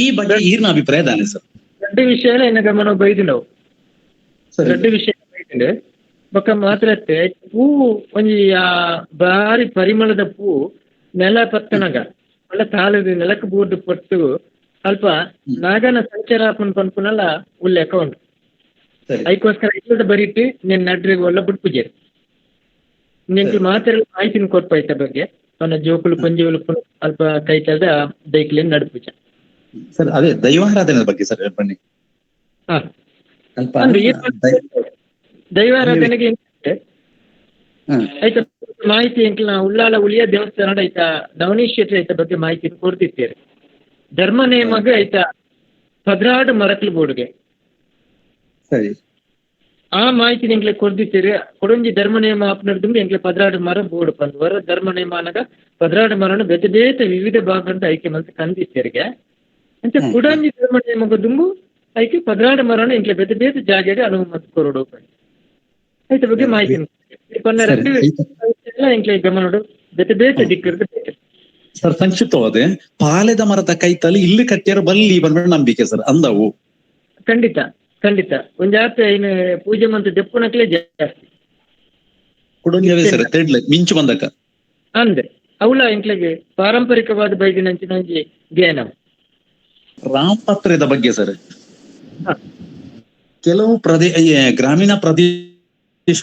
ಈ ಬಗ್ಗೆ ಈರ್ನ ಅಭಿಪ್ರಾಯ ದಾನೆ ಸರ್. ರಡ್ಡು ವಿಷಯ ಎನ್ನ ಗಮನ ಬೈದಿನವು ರಡ್ಡು ವಿಷಯ ಬೈದಿಂಡು ಬೊಕ್ಕ ಮಾತ್ರ ಪೂ ಒಂಜಿ ಆ ಬಾರಿ ಪರಿಮಳದ ಪೂ ನೆಲ ಪತ್ತನಗ ಒಳ್ಳೆ ತಾಳದ ನೆಲಕ್ಕೆ ಬೂರ್ದು ಪಟ್ಟು ಅಲ್ಪ ನಾಗನ ಸಂಚಾರ ಪನ್ಪುನಲ್ಲ ಉಲ್ಲೇಖ ಉಂಟು. ಅದಕ್ಕೋಸ್ಕರ ಇಲ್ಲದ ಬರೀಟಿ ನಿನ್ನ ನಡ್ರಿಗೆ ಒಳ್ಳೆ ಬಿಡ್ಪುಜೇರಿ ನಿಂಗೆ ಮಾತ್ರ ಮಾಹಿತಿನ ಕೊರ್ಪ ಐತ ಬಗ್ಗೆ ಅವನ ಜೋಕುಲು ಪಂಜಿಗಳು ಅಲ್ಪ ಕೈತದ ದೈಕ್ಲಿನ ನಡ್ಪುಜ ಸರ್. ಅದೇ ದೈವಾರಾಧನೆ ಬಗ್ಗೆ ಸರ್ ಬನ್ನಿ. ದೈವಾರಾಧನೆಗೆ ಆಯ್ತಾ ಮಾಹಿತಿ ಎಂಕ್ಲ ಉಳ್ಳಾಲ ಉಳಿಯ ದೇವಸ್ಥಾನ ಆಯ್ತಾ ನವನೀಶ್ ಶೆಟ್ಟಿ ಐತ ಬಗ್ಗೆ ಮಾಹಿತಿ ಕೊಡ್ತಿರ್ತೀರಿ. ಧರ್ಮ ನೇಮಗ ಆಯ್ತಾ 12 ಮರಕ್ಲು ಬೋರ್ಡ್ಗೆ ಸರಿ ಆ ಮಾಹಿತಿ ಎಂಕ್ಲೆ ಕೊಡ್ದಿತ್ತೀರಿ. ಕೊಡೊಂಜಿ ಧರ್ಮ ನೇಮ ಆಪ್ನರ್ದು ಎಂಕ್ಲೆ 12 ಮರ ಬೋರ್ಡ್ ಬಂದು ವರ ಧರ್ಮ ನೇಮ ಅನಗ 12 ಮರನು ಬೇತೆ ಬೇತೆ ವಿವಿಧ ಭಾಗದ ಆಯ್ಕೆ ಮಲ್ತು ಕಂದಿತ್ತೀರಿಗೆ. ಅಂಚೆ ಕುಡಂಜಿ ಧರ್ಮ ನೇಮಗ ದುಂಬು ಆಯ್ಕೆ 12 ಮರನು ಎಂಕ್ಲೆ ಬೇತೆ ಬೇತೆ ಜಾಗೆಗೆ ಅನುವು ಮಲ್ತು ಕೊರಡು ಐತ ಬಗ್ಗೆ ಮಾಹಿತಿ ಎಂಕ್ಲೆ ಗಮನಡು ಬೇತೆ ಬೇತೆ ದಿಕ್ಕಿರ್ದು ಬೇತೆ ಸರ್. ಸಂಕ್ಷಿಪ್ತವಾದ ಪಾಲೆದ ಮರದ ಕೈತಲ್ಲಿ ಇಲ್ಲಿ ಕಟ್ಟಿಯರ ಬಲ್ಲಿ ಬಂದ ನಂಬಿಕೆ ಸರ್ ಅಂದವು. ಖಂಡಿತ ಖಂಡಿತ ಒಂಜಾತ ಇನ್ನು ಪೂಜೆ ಮಂತ ದೆಪ್ಪುನಕ್ಲೆ ಜಾಸ್ತಿ ಕುಡೊಂಜವೇ ಸರ್ ತೆಡ್ಲೆ ಮಿಂಚು ಬಂದಕ ಅಂದೆ ಅವಳ ಎಂಕ್ಲೆಗೆ ಪಾರಂಪರಿಕವಾದ ಬೈದಿನಂಚಿನ ಒಂಜಿ ಜ್ಞಾನ. ರಾಮಪತ್ರದ ಬಗ್ಗೆ ಸರ್, ಕೆಲವು ಗ್ರಾಮೀಣ ಪ್ರದೇಶ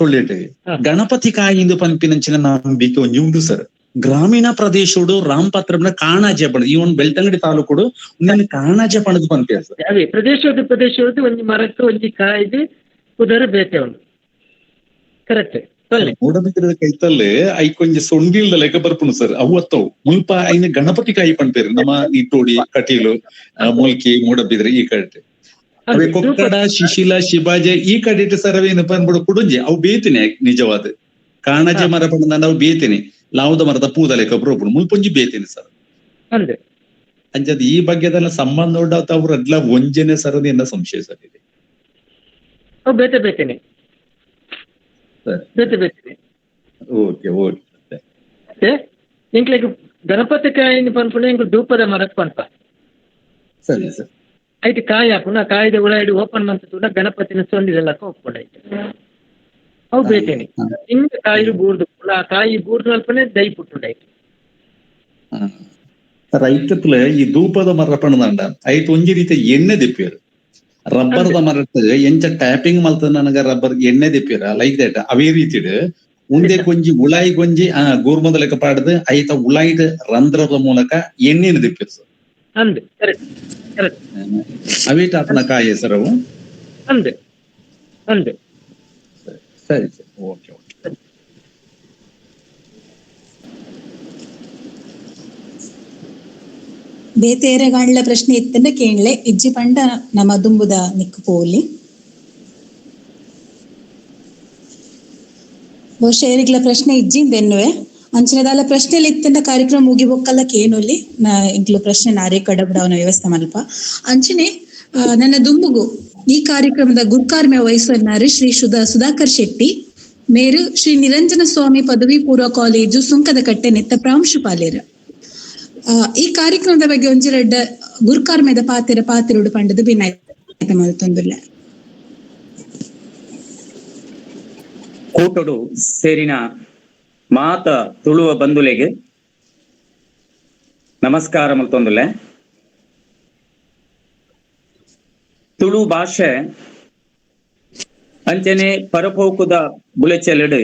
ಗಣಪತಿ ಕಾಯಿಂದು ಪನ್ಪಿನಂಚಿನ ನಂಬಿಕೆ ಒಂಜಿ ಉಂಡು ಸರ್. ಗ್ರಾಮೀಣ ಪ್ರದೇಶೋಡು ರಾಮಪತ್ರ ಕಾಣಾಜೆ ಪಣದು ಈ ಒಂದು ಬೆಳ್ತಂಗಡಿ ತಾಲೂಕುಡು ಉಂದೆನ್ ಕಾಣಾಜೆ ಪಣದು ಪನ್ಪೇರು ಸರ್. ಅದೇ ಪ್ರದೇಶದ ಪ್ರದೇಶದ ಒಂಜಿ ಮರಕ್ಕೆ ಒಂಜಿ ಕಾಯಿದು ಕುದರೆ ಬೇತೆ ಉಂಡು. ಕರೆಕ್ಟ್. ಮೂಡಬಿದ್ರದ ಕೈತಲ್ಲೇ ಐಕೊಂಜಿ ಸೊಂಡಿಲ್ದ ಲೆಕ್ಕ ಬರ್ಪುಂಡು ಸರ್. ಅವು ಅತ್ತವು ಮುಲ್ಪ ಐನ ಗಣಪತಿ ಕಾಯಿ ಪನ್ಪೇರು ನಮ್ಮ ಇಟ್ಟೋಡಿ ಕಟೀಲು ಮುಲ್ಕಿ ಮೂಡಬಿದ್ರೆ ಈ ಕಡೆ. ಅವೇ ಕೊಕ್ಕಡ, ಶಿಶಿಲ, ಶಿಬಾಜೆ ಈ ಕಡೆಟ್ ಸರ್ ಅವೇನು ಪನ್ಬಿಡು ಕುಡುಂಜಿ ಅವು ಬೇತಿನಿ ನಿಜವಾದ. ಕಾಣಜೆ ಮರ ಪಂಡ ಅವು ಬೇತಿನಿ, ಲಾವುದ ಮರದ ಪೂದಲೆಕ್ಕ ಒಬ್ರು ಮುಲ್ಪೊಂಜಿ ಬೇತಿನಿ ಸರ್. ಅಂಚದ ಈ ಬಗ್ಗೆದೆಲ್ಲ ಸಂಬಂಧ ಉಂಡಾತ ಅವ್ರು ಅಡ್ಲ ಒಂಜೆನೆ ಸರ್ ಎನ್ನ ಸಂಶಯ ಸರ್ ಇದೆ. ಬೇತೆ ಬೇತೇನೆ ಬೇತೆ ಬೇತೇನೆ. Okay okay. ಎಂಕ್ಲೆಗ್ ಗಣಪತಿ ಕಾಯಿ ಪನ್ಪುಂಡ ಎಂಕ್ ಧೂಪದ ಮರಕ್ ಪನ್ಪ. ಸರಿ ಸರ್. ಐಟ್ ಕಾಯಿ ಹಾಪುಂಡು, ಆ ಕಾಯಿದ ಉಳಾಯಿಡ್ ಓಪನ್ ಮಂತ್ ಗಣಪತಿನ ಸೊಂಡಿದೆಲ್ಲಕ್ಕ ಒಪ್ಪುಂಡು ಐಟ್. ಅವು ಬೇತೇನೆ. ಇಂಗ ಕಾಯಿ ಬೂರ್ದು ಆ ಕಾಯಿ ಬೂರ್ದು ಅಲ್ಪನೆ ದೈ ಪುಟ್ಟುಂಡು ಐಟ್. ಸರ್ ಐತತ್ಲೆ ಈ ಧೂಪದ ಮರ ಪಂಡದಂಡ ಐಟ್ ಒಂಜಿ ರೀತಿ ಎಣ್ಣೆ ದಿಪ್ಪಿಯರು. ರಬ್ಬರ್ದ ಮರಟ್ ಎಂಚ ಟ್ಯಾಪಿಂಗ್ ಮಲ್ತ ನನಗ ರಬ್ಬರ್ ಎಣ್ಣೆ ದಿಪ್ಪಿರ ಲೈಕ್ that ಅವೇ ರೀತಿಡ್ ಉಂದೆ ಕೊಂಜಿ ಉಳಾಯಿ ಗೊಂಜಿ ಆ ಗೂರ್ಮದ ಲೆಕ್ಕ ಪಾಡ್ದು ಐತ ಉಳಾಯಿದ ರಂಧ್ರದ ಮೂಲಕ ಎಣ್ಣೆನ ದಿಪ್ಪಿರು ಸರ್. ಅಂದ್ ಕರೆಕ್ಟ್ ಕರೆಕ್ಟ್. ಅವೇ ಟಾಪ್ನ ಕಾಯಿ ಸರ್ ಅವು. ಅಂದ್ ಅಂದ್. ಸರಿ ಸರಿ ಓಕೆ ಓಕೆ. ಬೇತೇರೆಗಾಂಡ್ಲ ಪ್ರಶ್ನೆ ಇತ್ತಂಡ ಕೇಂಡ್ಲೆ ಇಜ್ಜಿ ಪಂಡ ನಮ್ಮ ದುಂಬುದ ನಿಕ್ಕು ಪೋಲಿ. ಬಹುಶಃ ಏರಿಗ್ಲ ಪ್ರಶ್ನೆ ಇಜ್ಜಿಂದ ಎನ್ನುವೆ ಅಂಚನೆದಾಲ ಪ್ರಶ್ನೆ ಇತ್ತಂಡ ಕಾರ್ಯಕ್ರಮ ಮುಗಿಬೊಕ್ಕಲ್ಲ ಕೇನೊಲ್ಲಿ ನಾ ಇಂಕ್ಲು ಪ್ರಶ್ನೆ ನಾರೇ ಕಡಬಡವನ ವ್ಯವಸ್ಥೆ ಮಲ್ಪ. ಅಂಚನೆ ನನ್ನ ದುಂಬುಗು ಈ ಕಾರ್ಯಕ್ರಮದ ಗುರ್ಕಾರ್ಮೆ ವಹಿಸುವನ್ನಾರು ಶ್ರೀ ಸುಧಾಕರ್ ಶೆಟ್ಟಿ ಮೇರು ಶ್ರೀ ನಿರಂಜನ ಸ್ವಾಮಿ ಪದವಿ ಪೂರ್ವ ಕಾಲೇಜು ಸುಂಕದಕಟ್ಟೆ ನೆತ್ತ ಪ್ರಾಂಶುಪಾಲರು. ಈ ಕಾರ್ಯಕ್ರಮದ ಬಗ್ಗೆ ಒಂಜಿರೆಡ್ಡ ಗುರ್ಕಾರ್ಮೆದ ಪಾತೆರ ಪಾತೆರುಡು ಪಂಡದು ಬಿನ್ನಾಯ್ತ ಮಲ್ತೊಂದುಲ್ಲ. ಕೂಟಡು ಸೇರಿನ ಮಾತ ತುಳುವ ಬಂಧುಲೆಗೆ ನಮಸ್ಕಾರ ಮಲ್ತೊಂದುಲ್ಲೆ. ತುಳು ಭಾಷೆ ಅಂಚನೆ ಪರಪೋಕುದ ಬುಲೆಚೆಲೆಡು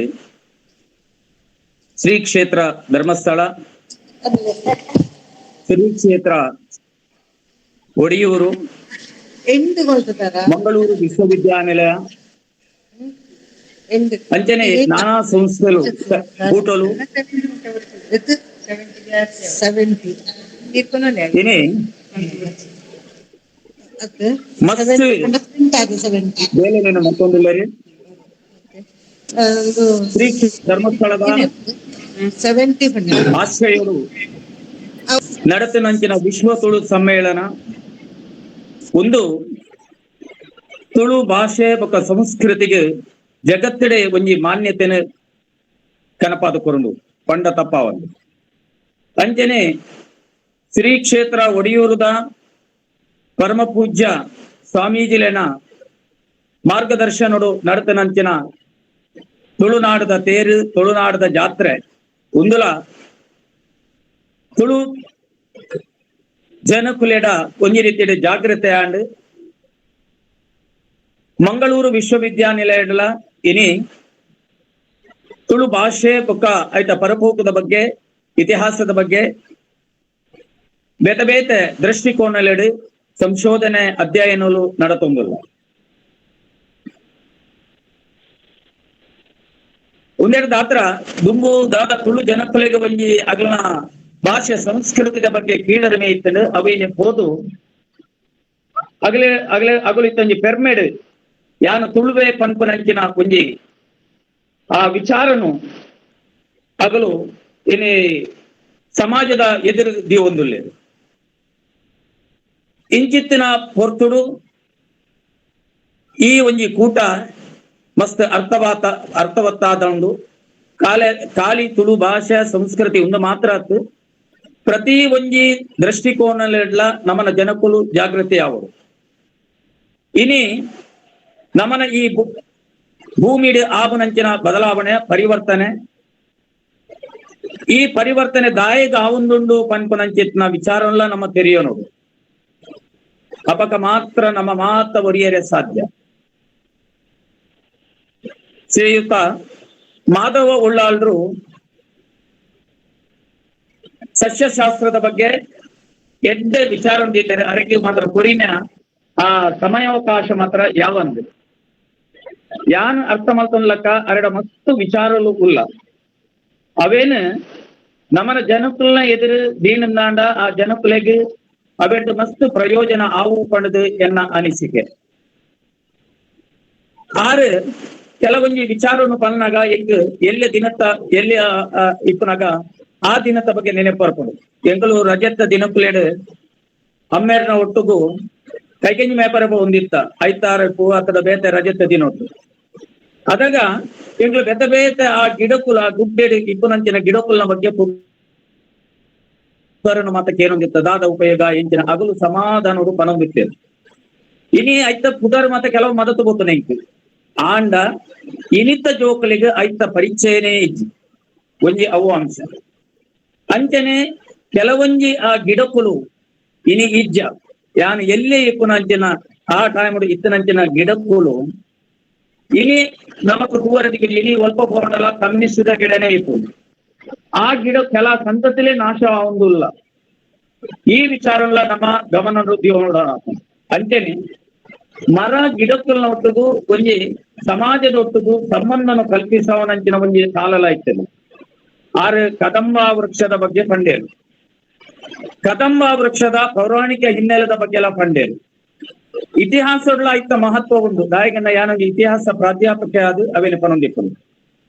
ಶ್ರೀ ಕ್ಷೇತ್ರ ಧರ್ಮಸ್ಥಳ, ಶ್ರೀ ಕ್ಷೇತ್ರ ಒಡಿಯೂರು, ಮಂಗಳೂರು ವಿಶ್ವವಿದ್ಯಾನಿಲಯ ಅಂಚನೆ ನಾನಾ ಸಂಸ್ಥೆಗಳು ಕೂಟಲು ಮಸ್ತ್ ಬೇಲೆನೇನು ಮತ್ತೊಂದುಲ್ಲರಿ. ಶ್ರೀ ಧರ್ಮಸ್ಥಳದ ಆಶ್ರಯರು ನಡತನಂಚಿನ ವಿಶ್ವ ತುಳು ಸಮ್ಮೇಳನ ಒಂದು ತುಳು ಭಾಷೆ ಬೊಕ್ಕ ಸಂಸ್ಕೃತಿಗೆ ಜಗತ್ತಿಡೆ ಒಂಜಿ ಮಾನ್ಯತೆನ ಕನಪಾದ ಕೊರಂಡು ಪಂಡ ತಪ್ಪಾವಂದು. ಅಂಚನೆ ಶ್ರೀ ಕ್ಷೇತ್ರ ಒಡಿಯೂರುದ ಪರಮ ಪೂಜ್ಯ ಸ್ವಾಮೀಜಿಲೆನ ಮಾರ್ಗದರ್ಶನಡು ನಡತನಂಚಿನ ತುಳುನಾಡದ ತೇರು, ತುಳುನಾಡದ ಜಾತ್ರೆ ಉಂದುಲ ತುಳು ಜನಕುಲೆಡ ಒಂಜಿ ರೀತಿಯ ಜಾಗೃತೆ ಆಂಡ್ ಮಂಗಳೂರು ವಿಶ್ವವಿದ್ಯಾನಿಲಯಗಳ ಇನಿ ತುಳು ಭಾಷೆ ಬೊಕ್ಕ ಐತ ಪರಪೋಕದ ಬಗ್ಗೆ, ಇತಿಹಾಸದ ಬಗ್ಗೆ ಬೇತೆ ಬೇತೆ ದೃಷ್ಟಿಕೋನಲೆಡು ಸಂಶೋಧನೆ ಅಧ್ಯಯನಗಳು ನಡತೊಂದುಲ್ಲ. ಒಂದೆರಡು ದಾತ್ರ ದುಂಬು ದಾದ ತುಳು ಜನಕುಲೆಗೆ ಒಂಜಿ ಅಗಲನ ಭಾಷೆ ಸಂಸ್ಕೃತಿದ ಬಗ್ಗೆ ಕೀಳರಿಮೆ ಇತ್ತಂಡು ಅವೇನೆ ಹೋದು ಅಗಲೆ ಅಗಲೆ ಅಗಲು ಇತ್ತೊಂಜಿ ಪೆರ್ಮೆಡ್ ಯಾನ ತುಳುವೆ ಪನ್ಪುನಂಚಿನ ಒಂಜಿ ಆ ವಿಚಾರನು ಅಗಲು ಏನೇ ಸಮಾಜದ ಎದುರು ದೀವೊಂದುಲ್ಲೆ. ಇಂಚಿತ್ತಿನ ಪೊರ್ತುಡು ಈ ಒಂಜಿ ಕೂಟ ಮಸ್ತ್ ಅರ್ಥವತ್ತಾದ ಉಂಡು. ಕಾಲೆ ಕಾಲಿ ತುಳು ಭಾಷೆ ಸಂಸ್ಕೃತಿ ಒಂದು ಮಾತ್ರ ಅತ್ತು ಪ್ರತಿ ಒಂಜಿ ದೃಷ್ಟಿಕೋನಲೆಡ್ಲ ನಮನ ಜನಕುಲು ಜಾಗೃತಿ ಆವರು. ಇನಿ ನಮನ ಈ ಭೂಮಿಡ್ ಆಬುನಂಚಿನ ಬದಲಾವಣೆ ಪರಿವರ್ತನೆ, ಈ ಪರಿವರ್ತನೆ ದಾಯಗ ಆವುಂದುಂಡು ಪನ್ಪುನಂಚಿತ್ನ ವಿಚಾರಲ್ಲ ನಮ್ಮ ತೆರೆಯೋನು ಅಪಕ ಮಾತ್ರ ನಮ್ಮ ಮಾತ ಒರಿಯರೆ ಸಾಧ್ಯ. ಶ್ರೀಯುತ ಮಾಧವ ಉಳ್ಳಾಳ್ರು ಸಸ್ಯಶಾಸ್ತ್ರದ ಬಗ್ಗೆ ಎಡ್ಡೆ ವಿಚಾರ ಹೊಂದಿದ್ದಾರೆ. ಅರಗೆ ಮಾತ್ರ ಕೊರಿನ ಆ ಸಮಯಾವಕಾಶ ಮಾತ್ರ ಯಾವಂದು ಯಾನ್ ಅರ್ಥ ಮಲ್ತೊನ್ಲಕ್ಕ ಅರಡ ಮಸ್ತ್ ವಿಚಾರಲು ಉಲ್ಲ. ಅವೇನು ನಮನ ಜನಕುಲ್ನ ಎದುರು ದೀನಂದಾಂಡ ಆ ಜನಕುಲೆಗೆ ಅವೆಡ್ಡು ಮಸ್ತ್ ಪ್ರಯೋಜನ ಆವು ಪಂಡದು ಎನ್ನ ಅನಿಸಿಕೆ. ಆರು ಕೆಲವೊಂಜಿ ವಿಚಾರವನ್ನು ಪನ್ನಾಗ ಎಂಗ್ ಎಲ್ಲ ದಿನತ್ತ ಎಲ್ಲಿ ಇಪ್ಪನಾಗ ಆ ದಿನದ ಬಗ್ಗೆ ನೆನಪು ಬರ್ಕೊಂಡು ಎಂಗಳು ರಜತ್ತ ದಿನಕ್ಕುಲೇಡು ಅಮ್ಮೇರ್ನ ಒಟ್ಟುಗು ಕೈಕೆಂಜಿ ಮೇಪರ ಒಂದಿತ್ತ ಐತಾರು ಪೂ ಅತದ ಬೇತೆ ರಜತ್ತ ದಿನೊಟ್ಟು ಅದಾಗ ಎಂಗಳು ಬೆತ್ತ ಬೇತೆ ಆ ಗಿಡಕುಲ ಗುಡ್ಡೆಡು ಇಪ್ಪನಂಚಿನ ಗಿಡಕುಲ್ನ ಬಗ್ಗೆ ಮಾತ ಕೇನೊಂದಿತ್ತ ದಾದ ಉಪಯೋಗ ಎಂಚಿನ ಅಗಲು ಸಮಾಧಾನೋಡು ಪನೊಂದಿತ್ತೇವೆ. ಇನಿ ಐತ ಪುದರ್ ಮಾತ ಕೆಲವು ಮದತು ಬೋತನೆ ಇಂಕು ಆಂಡ ಇನಿತ ಜೋಕಲಿಗೆ ಐತ ಪರಿಚಯನೇ ಇಜ್ಜಿ ಒಂಜಿ ಅವು ಅಂಶ. ಅಂಚನೆ ಕೆಲವೊಂಜಿ ಆ ಗಿಡಕುಲು ಇನಿ ಇಜ್ಜ ಯಾನು ಎಲ್ಲೇ ಇಪ್ಪುನಂಚಿನ ಆ ಟೈಮ್ ಇತ್ತನಂಚಿನ ಗಿಡಕುಲು ಇನಿ ನಮಕ್ ತೂವರದಿಗೆ ಇನಿ ಒಲ್ಪ ಪೋಂಡಲ ಕಮ್ಮಿಸಿದ ಗಿಡನೇ ಇಪ್ಪು. ಆ ಗಿಡ ಕೆಲ ಸಂತತಿಲೇ ನಾಶ ಆವೊಂದುಲ್ಲ. ಈ ವಿಚಾರಲ್ಲ ನಮ್ಮ ಗಮನ ನೋಡೋಣ. ಅಂಚನೆ ಮರ ಗಿಡಕ್ಕಲ್ನ ಒಟ್ಟುಗು ಒಂಜಿ ಸಮಾಜದ ಒಟ್ಟುಗು ಸಂಬಂಧನ ಕಲ್ಪಿಸವನಂಚಿನ ಒಂಜಿ ಸಾಲಲ ಇತ್ತಲ್ಲ. ಆರು ಕದಂಬ ವೃಕ್ಷದ ಬಗ್ಗೆ ಪಂಡೇರು, ಕದಂಬ ವೃಕ್ಷದ ಪೌರಾಣಿಕ ಹಿನ್ನೆಲೆದ ಬಗ್ಗೆ ಎಲ್ಲ ಪಂಡೇರು. ಇತಿಹಾಸಗಳ ಇತ್ತ ಮಹತ್ವ ಉಂಟು. ದಾಯಕನ ಯಾನೊಂದು ಇತಿಹಾಸ ಪ್ರಾಧ್ಯಾಪಕ ಅದು ಅವೇನು ಪನೊಂದಿಪ್ಪು.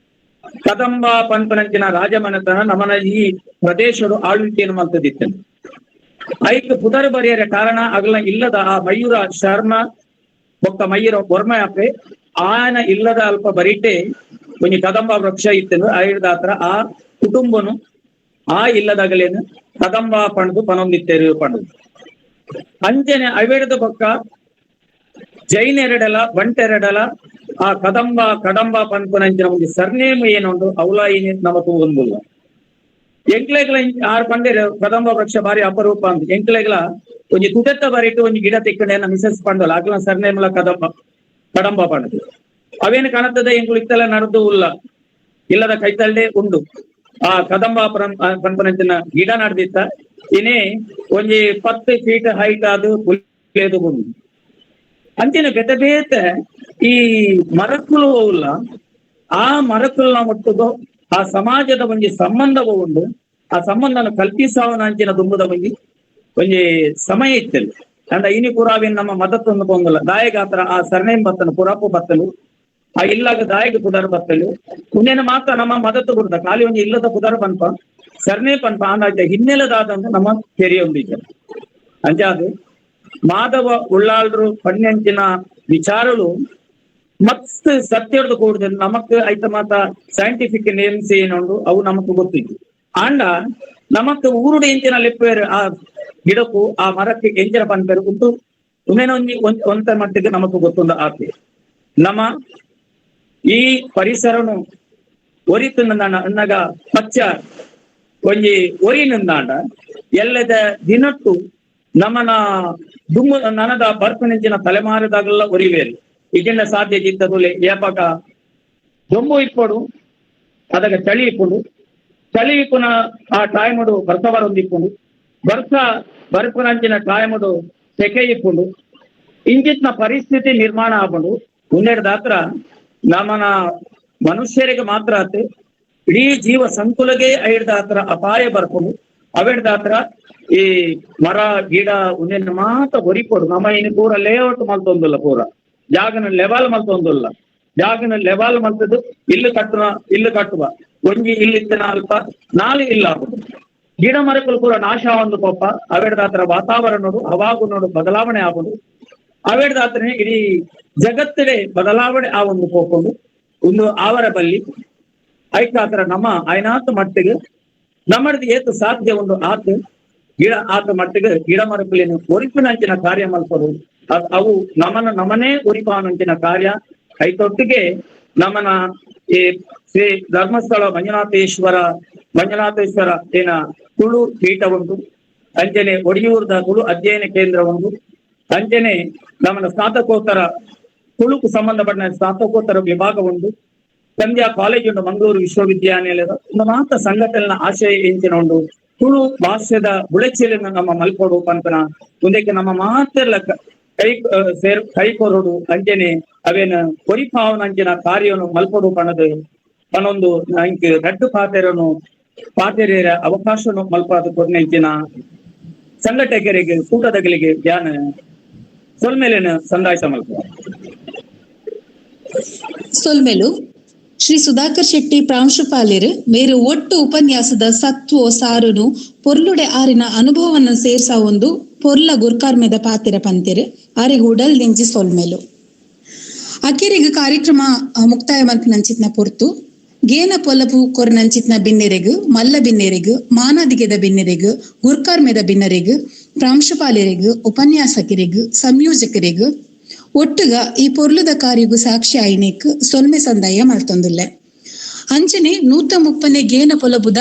ಕದಂಬ ಪನ್ಪನಂಚಿನ ರಾಜಮನೆತನ ನಮನ ಈ ಪ್ರದೇಶದ ಆಳ್ವಿಕೆಯನ್ನು ಮಲ್ತದಿತ್ತನು. ಐಕ್ ಪುದರ್ ಬರೆಯರ ಕಾರಣ ಅಗಲ ಇಲ್ಲದ ಆ ಮಯೂರ ಶರ್ಮ ಬೊಕ್ಕ ಮಯೂರ ವರ್ಮ ಅಪ್ಪೆ ಆನ ಇಲ್ಲದ ಅಲ್ಪ ಬರಿಟೆ ಒಂಜಿ ಕದಂಬ ವೃಕ್ಷ ಇತ್ತನು. ಐದಾತ್ರ ಆ ಕುಟುಂಬನು ಆ ಇಲ್ಲದಾಗಲೇನು ಕದಂಬ ಪಣದು ಪನೊಂದಿತ್ತೇರು ಪಣದು. ಅಂಚನೆ ಅವೇಡದ ಬೊಕ್ಕ ಜೈನೆರಡಲ ಬಂಟೆರಡಲ ಆ ಕದಂಬ ಕಡಂಬ ಪನ್ಪುನಂಚಿನ ಒಂಜಿ ಸರ್ನೇಮ್ ಏನುಂಡು ಅವಲ ಏನೇ ನಮಕು ಒಂದುಲ್ಲ. ಎಂಕ್ಲೆಗ್ಲ ಆರು ಪಂಡೇರು ಕದಂಬ ವೃಕ್ಷ ಬಾರಿ ಅಪರೂಪ ಅಂತ. ಎಂಕ್ಲೆಗ್ಲ ಒಂಜಿ ತುಟೆತ್ತ ಬರಿಟ್ಟು ಒಂಜಿ ಗಿಡ ತಿಕ್ಕಂಡೆ ಮಿಸಸ್ ಪಂಡೋಲ ಆಗ್ಲ ಸರ್ನೇಮ್ಲ ಕದಂಬ ಕಡಂಬ ಪಂಡದು. ಅವೇನು ಕಾಣುತ್ತದೆ ಎಂಕುಲು ಇತ್ತೆಲ್ಲ ನಡೆದು ಉಲ್ಲ ಇಲ್ಲದ ಕೈತಲ್ಲೇ ಉಂಡು ಆ ಕದಂಬ ಪನ್ಪನಂಚಿನ ಗಿಡ ನಡೆದಿತ್ತ. ಇನೇ ಒಂಜಿ 10 ಫೀಟ್ ಹೈಟ್ ಅದು ಪುಲ್ಲೇದು ಉಂಡು. ಅಂಚಿನ ಬೇತೆ ಬೇತೆ ಈ ಮರಕ್ಕುಲು ಉಲ್ಲ ಆ ಮರಕ್ಕುಲ್ನ ಒಟ್ಟುಗು ಆ ಸಮಾಜದ ಒಂಜಿ ಸಂಬಂಧವೂ ಉಂಡು. ಆ ಸಂಬಂಧನ ಕಲ್ಪಿಸವನ ಅಂಚಿನ ದುಂಬುದ ಒಂಜಿ ಒಂಜಿ ಸಮಯ ಇತ್ತಲ್ಲ. ಅಂಡ ಇನಿ ಪುರಾವಿನ ನಮ್ಮ ಮದತ್ತೊಂದು ಪೊಂಗಲ್ಲ ದಾಯಗಾತ್ರ ಆ ಸರ್ನೇಮ್ ಬತ್ತನು ಪುರಾಪು ಬತ್ತಲು ಆ ಇಲ್ಲಾಗ ದಾಯಗ ಪುದರ್ ಬತ್ತಲು ಉನ್ನೇನ ಮಾತ್ರ ನಮ್ಮ ಮದತ್ತು ಕೊಡ್ದ ಖಾಲಿ ಒಂಜಿ ಇಲ್ಲದ ಪುದರ್ ಪನ್ಪ ಸರ್ನೇ ಪನ್ಪ ಆಂಡ ಹಿನ್ನೆಲೆದಾದಂತ ನಮ್ಮ ತೆರೆಯೊಂದಿದ್ದ. ಅಂಚಾದು ಮಾಧವ ಉಳ್ಳಾಳ್ರು ಪಣ್ಯಂಚಿನ ವಿಚಾರಲು ಮಸ್ತ್ ಸತ್ಯದ ಕೂಡಿದ ನಮಕ್ ಐತ ಮಾತ ಸೈಂಟಿಫಿಕ್ ನೇಮ್ಸ್ ಏನುಂಡು ಅವು ನಮಕ್ ಗೊತ್ತಿದ್ದು. ಆಂಡ ನಮಕ್ ಊರುಡು ಎಂಚಿನ ಲೆಪ್ಪೇರು ಆ ಗಿಡಕ್ಕೂ ಆ ಮರಕ್ಕೆ ಎಂಚಿನ ಪನ್ಪೇರು ಉಂಟು ಉಮೇನ ಒಂಜಿ ಒಂತ ಮಟ್ಟಿಗೆ ನಮಕ್ ಗೊತ್ತುಂಡು ಆತೆ. ನಮ್ಮ ಈ ಪರಿಸರನು ಒರಿತು ಅನ್ನಾಗ ಪಚ್ಚ ಒಂಜಿ ಒರಿ ನಂದಾಂಡ ಎಲ್ಲದ ದಿನಟ್ಟು ನಮನ ದುಮ್ಮು ನನದ ಬರ್ಪನೆಂಚಿನ ತಲೆಮಾರದಾಗಲ್ಲ ಒರಿವೇರು ಇದನ್ನ ಸಾಧ್ಯ ಇದ್ದದುಲೆ ಏಪಾಕ ದೊಂಬು ಇಪ್ಪಡು ಅದಾಗ ಚಳಿ ಇಪ್ಪುಂಡು ಚಳಿ ಇಪ್ಪುನ ಆ ಟಾಯ್ಮುಡು ಬರ್ಸ ಬರೊಂದಿಪ್ಪುಂಡು ಬರ್ಸ ಬರ್ಪುನಂಚಿನ ಟಾಯ್ಮುಡು ಸೆಕೆ ಇಪ್ಪುಂಡು ಇಂಚಿತ್ನ ಪರಿಸ್ಥಿತಿ ನಿರ್ಮಾಣ ಆಪುಂಡು. ಉನ್ನೆಡ್ದಾತ್ರ ನಮನ ಮನುಷ್ಯರಿಗೆ ಮಾತ್ರ ಆತು ಇಡೀ ಜೀವ ಸಂಕುಲಗೆ ಐಡ್ದಾತ್ರ ಅಪಾಯ ಬರ್ಪುಂಡು. ಅವೆಡ್ದಾತ್ರ ಈ ಮರ ಗಿಡ ಉನ್ನೆನ್ನ ಮಾತ್ರ ಒರಿಪೊಡು. ನಮ್ಮ ಇನ್ನು ಪೂರ ಲೇಔಟ್ ಮಲ್ತೊಂದುಲ್ಲ, ಪೂರ ಜಾಗನ ಲೆವೆಲ್ ಮಲ್ತೊಂದುಲ್ಲ. ಜಾಗನ ಲೆವೆಲ್ ಮಲ್ತದ್ದು ಇಲ್ಲು ಕಟ್ಟುವ ಇಲ್ಲು ಕಟ್ಟುವ ಒಂಜಿ ಇಲ್ಲಿತ್ತಿನ ಅಲ್ಪ ನಾಲು ಇಲ್ಲ ಆಗುದು. ಗಿಡ ಮರಗಳು ಪೂರ ನಾಶ ಒಂದು ಪಾಪ ಅವೆಡ್ದಾತ್ರ ವಾತಾವರಣಡು ಹವಾಗುಣಡು ಬದಲಾವಣೆ ಆಗುದು. ಅವೆಡ್ದಾತ್ರನೇ ಇಡೀ ಜಗತ್ತಿಗೆ ಬದಲಾವಣೆ ಆ ಒಂದು ಪೋಕೊಂಡು ಒಂದು ಆವರ ಬಲ್ಲಿ ಐಕಾತ್ರ ನಮ್ಮ ಐನಾತ್ ಮಟ್ಟಿಗೆ ನಮ್ಮದು ಏತು ಸಾಧ್ಯ ಒಂದು ಆತ ಗಿಡ ಆತ ಮಟ್ಟಿಗೆ ಗಿಡ ಮರಕುಲೇನು ಒರಿಪಿನಂಚಿನ ಕಾರ್ಯ ಮಲ್ಪದು ಅವು ನಮನ ನಮನೇ ಒರಿಪಾನಂಚಿನ ಕಾರ್ಯ. ಐತೊಟ್ಟಿಗೆ ನಮನ ಈ ಶ್ರೀ ಧರ್ಮಸ್ಥಳ ಮಂಜುನಾಥೇಶ್ವರ ಮಂಜುನಾಥೇಶ್ವರ ಏನ ತುಳು ಪೀಠ ಉಂಟು, ಅಂಚನೆ ಒಡಿಯೂರ್ದ ತುಳು ಅಧ್ಯಯನ ಕೇಂದ್ರ ಉಂಟು, ಅಂಚನೆ ನಮ್ಮನ ಸ್ನಾತಕೋತ್ತರ ತುಳುಕು ಸಂಬಂಧಪಟ್ಟ ಸ್ನಾತಕೋತ್ತರ ವಿಭಾಗ ಉಂಟು, ಸಂಧ್ಯಾ ಕಾಲೇಜ್ ಉಂಟು ಮಂಗಳೂರು ವಿಶ್ವವಿದ್ಯಾನಿಲಯದ ಮಾತ ಸಂಘಟನೆಯ ಆಶಯ ಎಂಚಿನ ಉಂಟು ತುಳು ಭಾಷೆದ ಬುಳೆಚಿಲನ್ನು ನಮ್ಮ ಮಲ್ಪೊಡು ಪಂತನ ಮುಂದಕ್ಕೆ ನಮ್ಮ ಮಾತೆಲ್ಲ ಕೈ ಸೇರ್ ಕೈ ಕೊರಡು ಅಂಚನೆ ಅವೇನ ಕೊರಿಪಾವನ ಅಂಚಿನ ಕಾರ್ಯವನ್ನು ಮಲ್ಪೊಡು ಪಣದು ಪನೊಂದು ಇಂಕ್ ರಡ್ಡು ಪಾತೆರನು ಪಾತೆರೆಯ ಅವಕಾಶವನ್ನು ಮಲ್ಪಾದ ಕೊರ್ನೆಂಚಿನ ಸಂಘಟಕರಿಗೆ ಕೂಟದಗಳಿಗೆ ಧ್ಯಾನ ಸೊಲ್ಮೇಲೇನು ಸಂದಾಯಿಸ ಮಲ್ಪ. ಸೊಲ್ಮೆಲು ಶ್ರೀ ಸುಧಾಕರ್ ಶೆಟ್ಟಿ ಪ್ರಾಂಶುಪಾಲರು ಮೇರು ಒಟ್ಟು ಉಪನ್ಯಾಸದ ಸತ್ವೋ ಸಾರುನು ಪೊರ್ಲುಡೆ ಆರಿನ ಅನುಭವವನ್ನು ಸೇರ್ಸಾವೊಂದು ಪೊರ್ಲ ಗುರ್ಕಾರ್ಮೆದ ಪಾತಿರ ಪಂತಿರು ಆರಿಗೆ ಉಡಲ್ ದಿಂಜಿ ಸೊಲ್ಮೆಲು. ಅಕಿರಿಗ್ ಕಾರ್ಯಕ್ರಮ ಮುಕ್ತಾಯ ಮಲ್ಪಿನಂಚಿತ್ನ ಪೊರ್ತು ಗೇನ ಪೊಲಬು ಕೊರ್ನಂಚಿತ್ನ ಬಿನ್ನೆರೆಗ್, ಮಲ್ಲ ಬಿನ್ನೆರೆಗ್, ಮಾನಾದಿಗೆದ ಬಿನ್ನೆರೆಗ್, ಗುರ್ಕಾರ್ಮೆದ ಬಿನ್ನರೆಗ್, ಪ್ರಾಂಶುಪಾಲರಿಗ್, ಉಪನ್ಯಾಸಕರಿಗ್, ಸಂಯೋಜಕರಿಗ್ ಒಟ್ಟುಗ ಈ ಪೊರ್ಲುದ ಕಾರ್ಯಗು ಸಾಕ್ಷಿ ಆಯಿನೇಕ್ ಸೊಲ್ಮೆ ಸಂದಾಯ ಮಲ್ತೊಂದುಲ್ಲೆ. ಅಂಚನೆ 130ನೇ ಗೇನ ಪೊಲಬುದ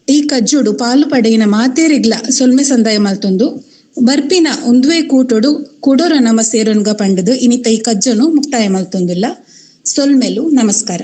ಈ ಕಜ್ಜೋಡು ಪಾಲು ಪಡೆಯಿನ ಮಾತೇರಿಗ್ಲ ಸೊಲ್ಮೆ ಸಂದಾಯ ಮಲ್ತೊಂದು ಬರ್ಪಿನ ಉಂದುವೇ ಕೂಟೋಡು ಕುಡೋರ ನಮ ಸೇರೊನ್ಗ ಪಂಡುದು ಇನಿತ ಈ ಕಜ್ಜನು ಮುಕ್ತಾಯ ಮಲ್ತೊಂದುಲ್ಲ. ಸೊಲ್ಮೆಲು, ನಮಸ್ಕಾರ.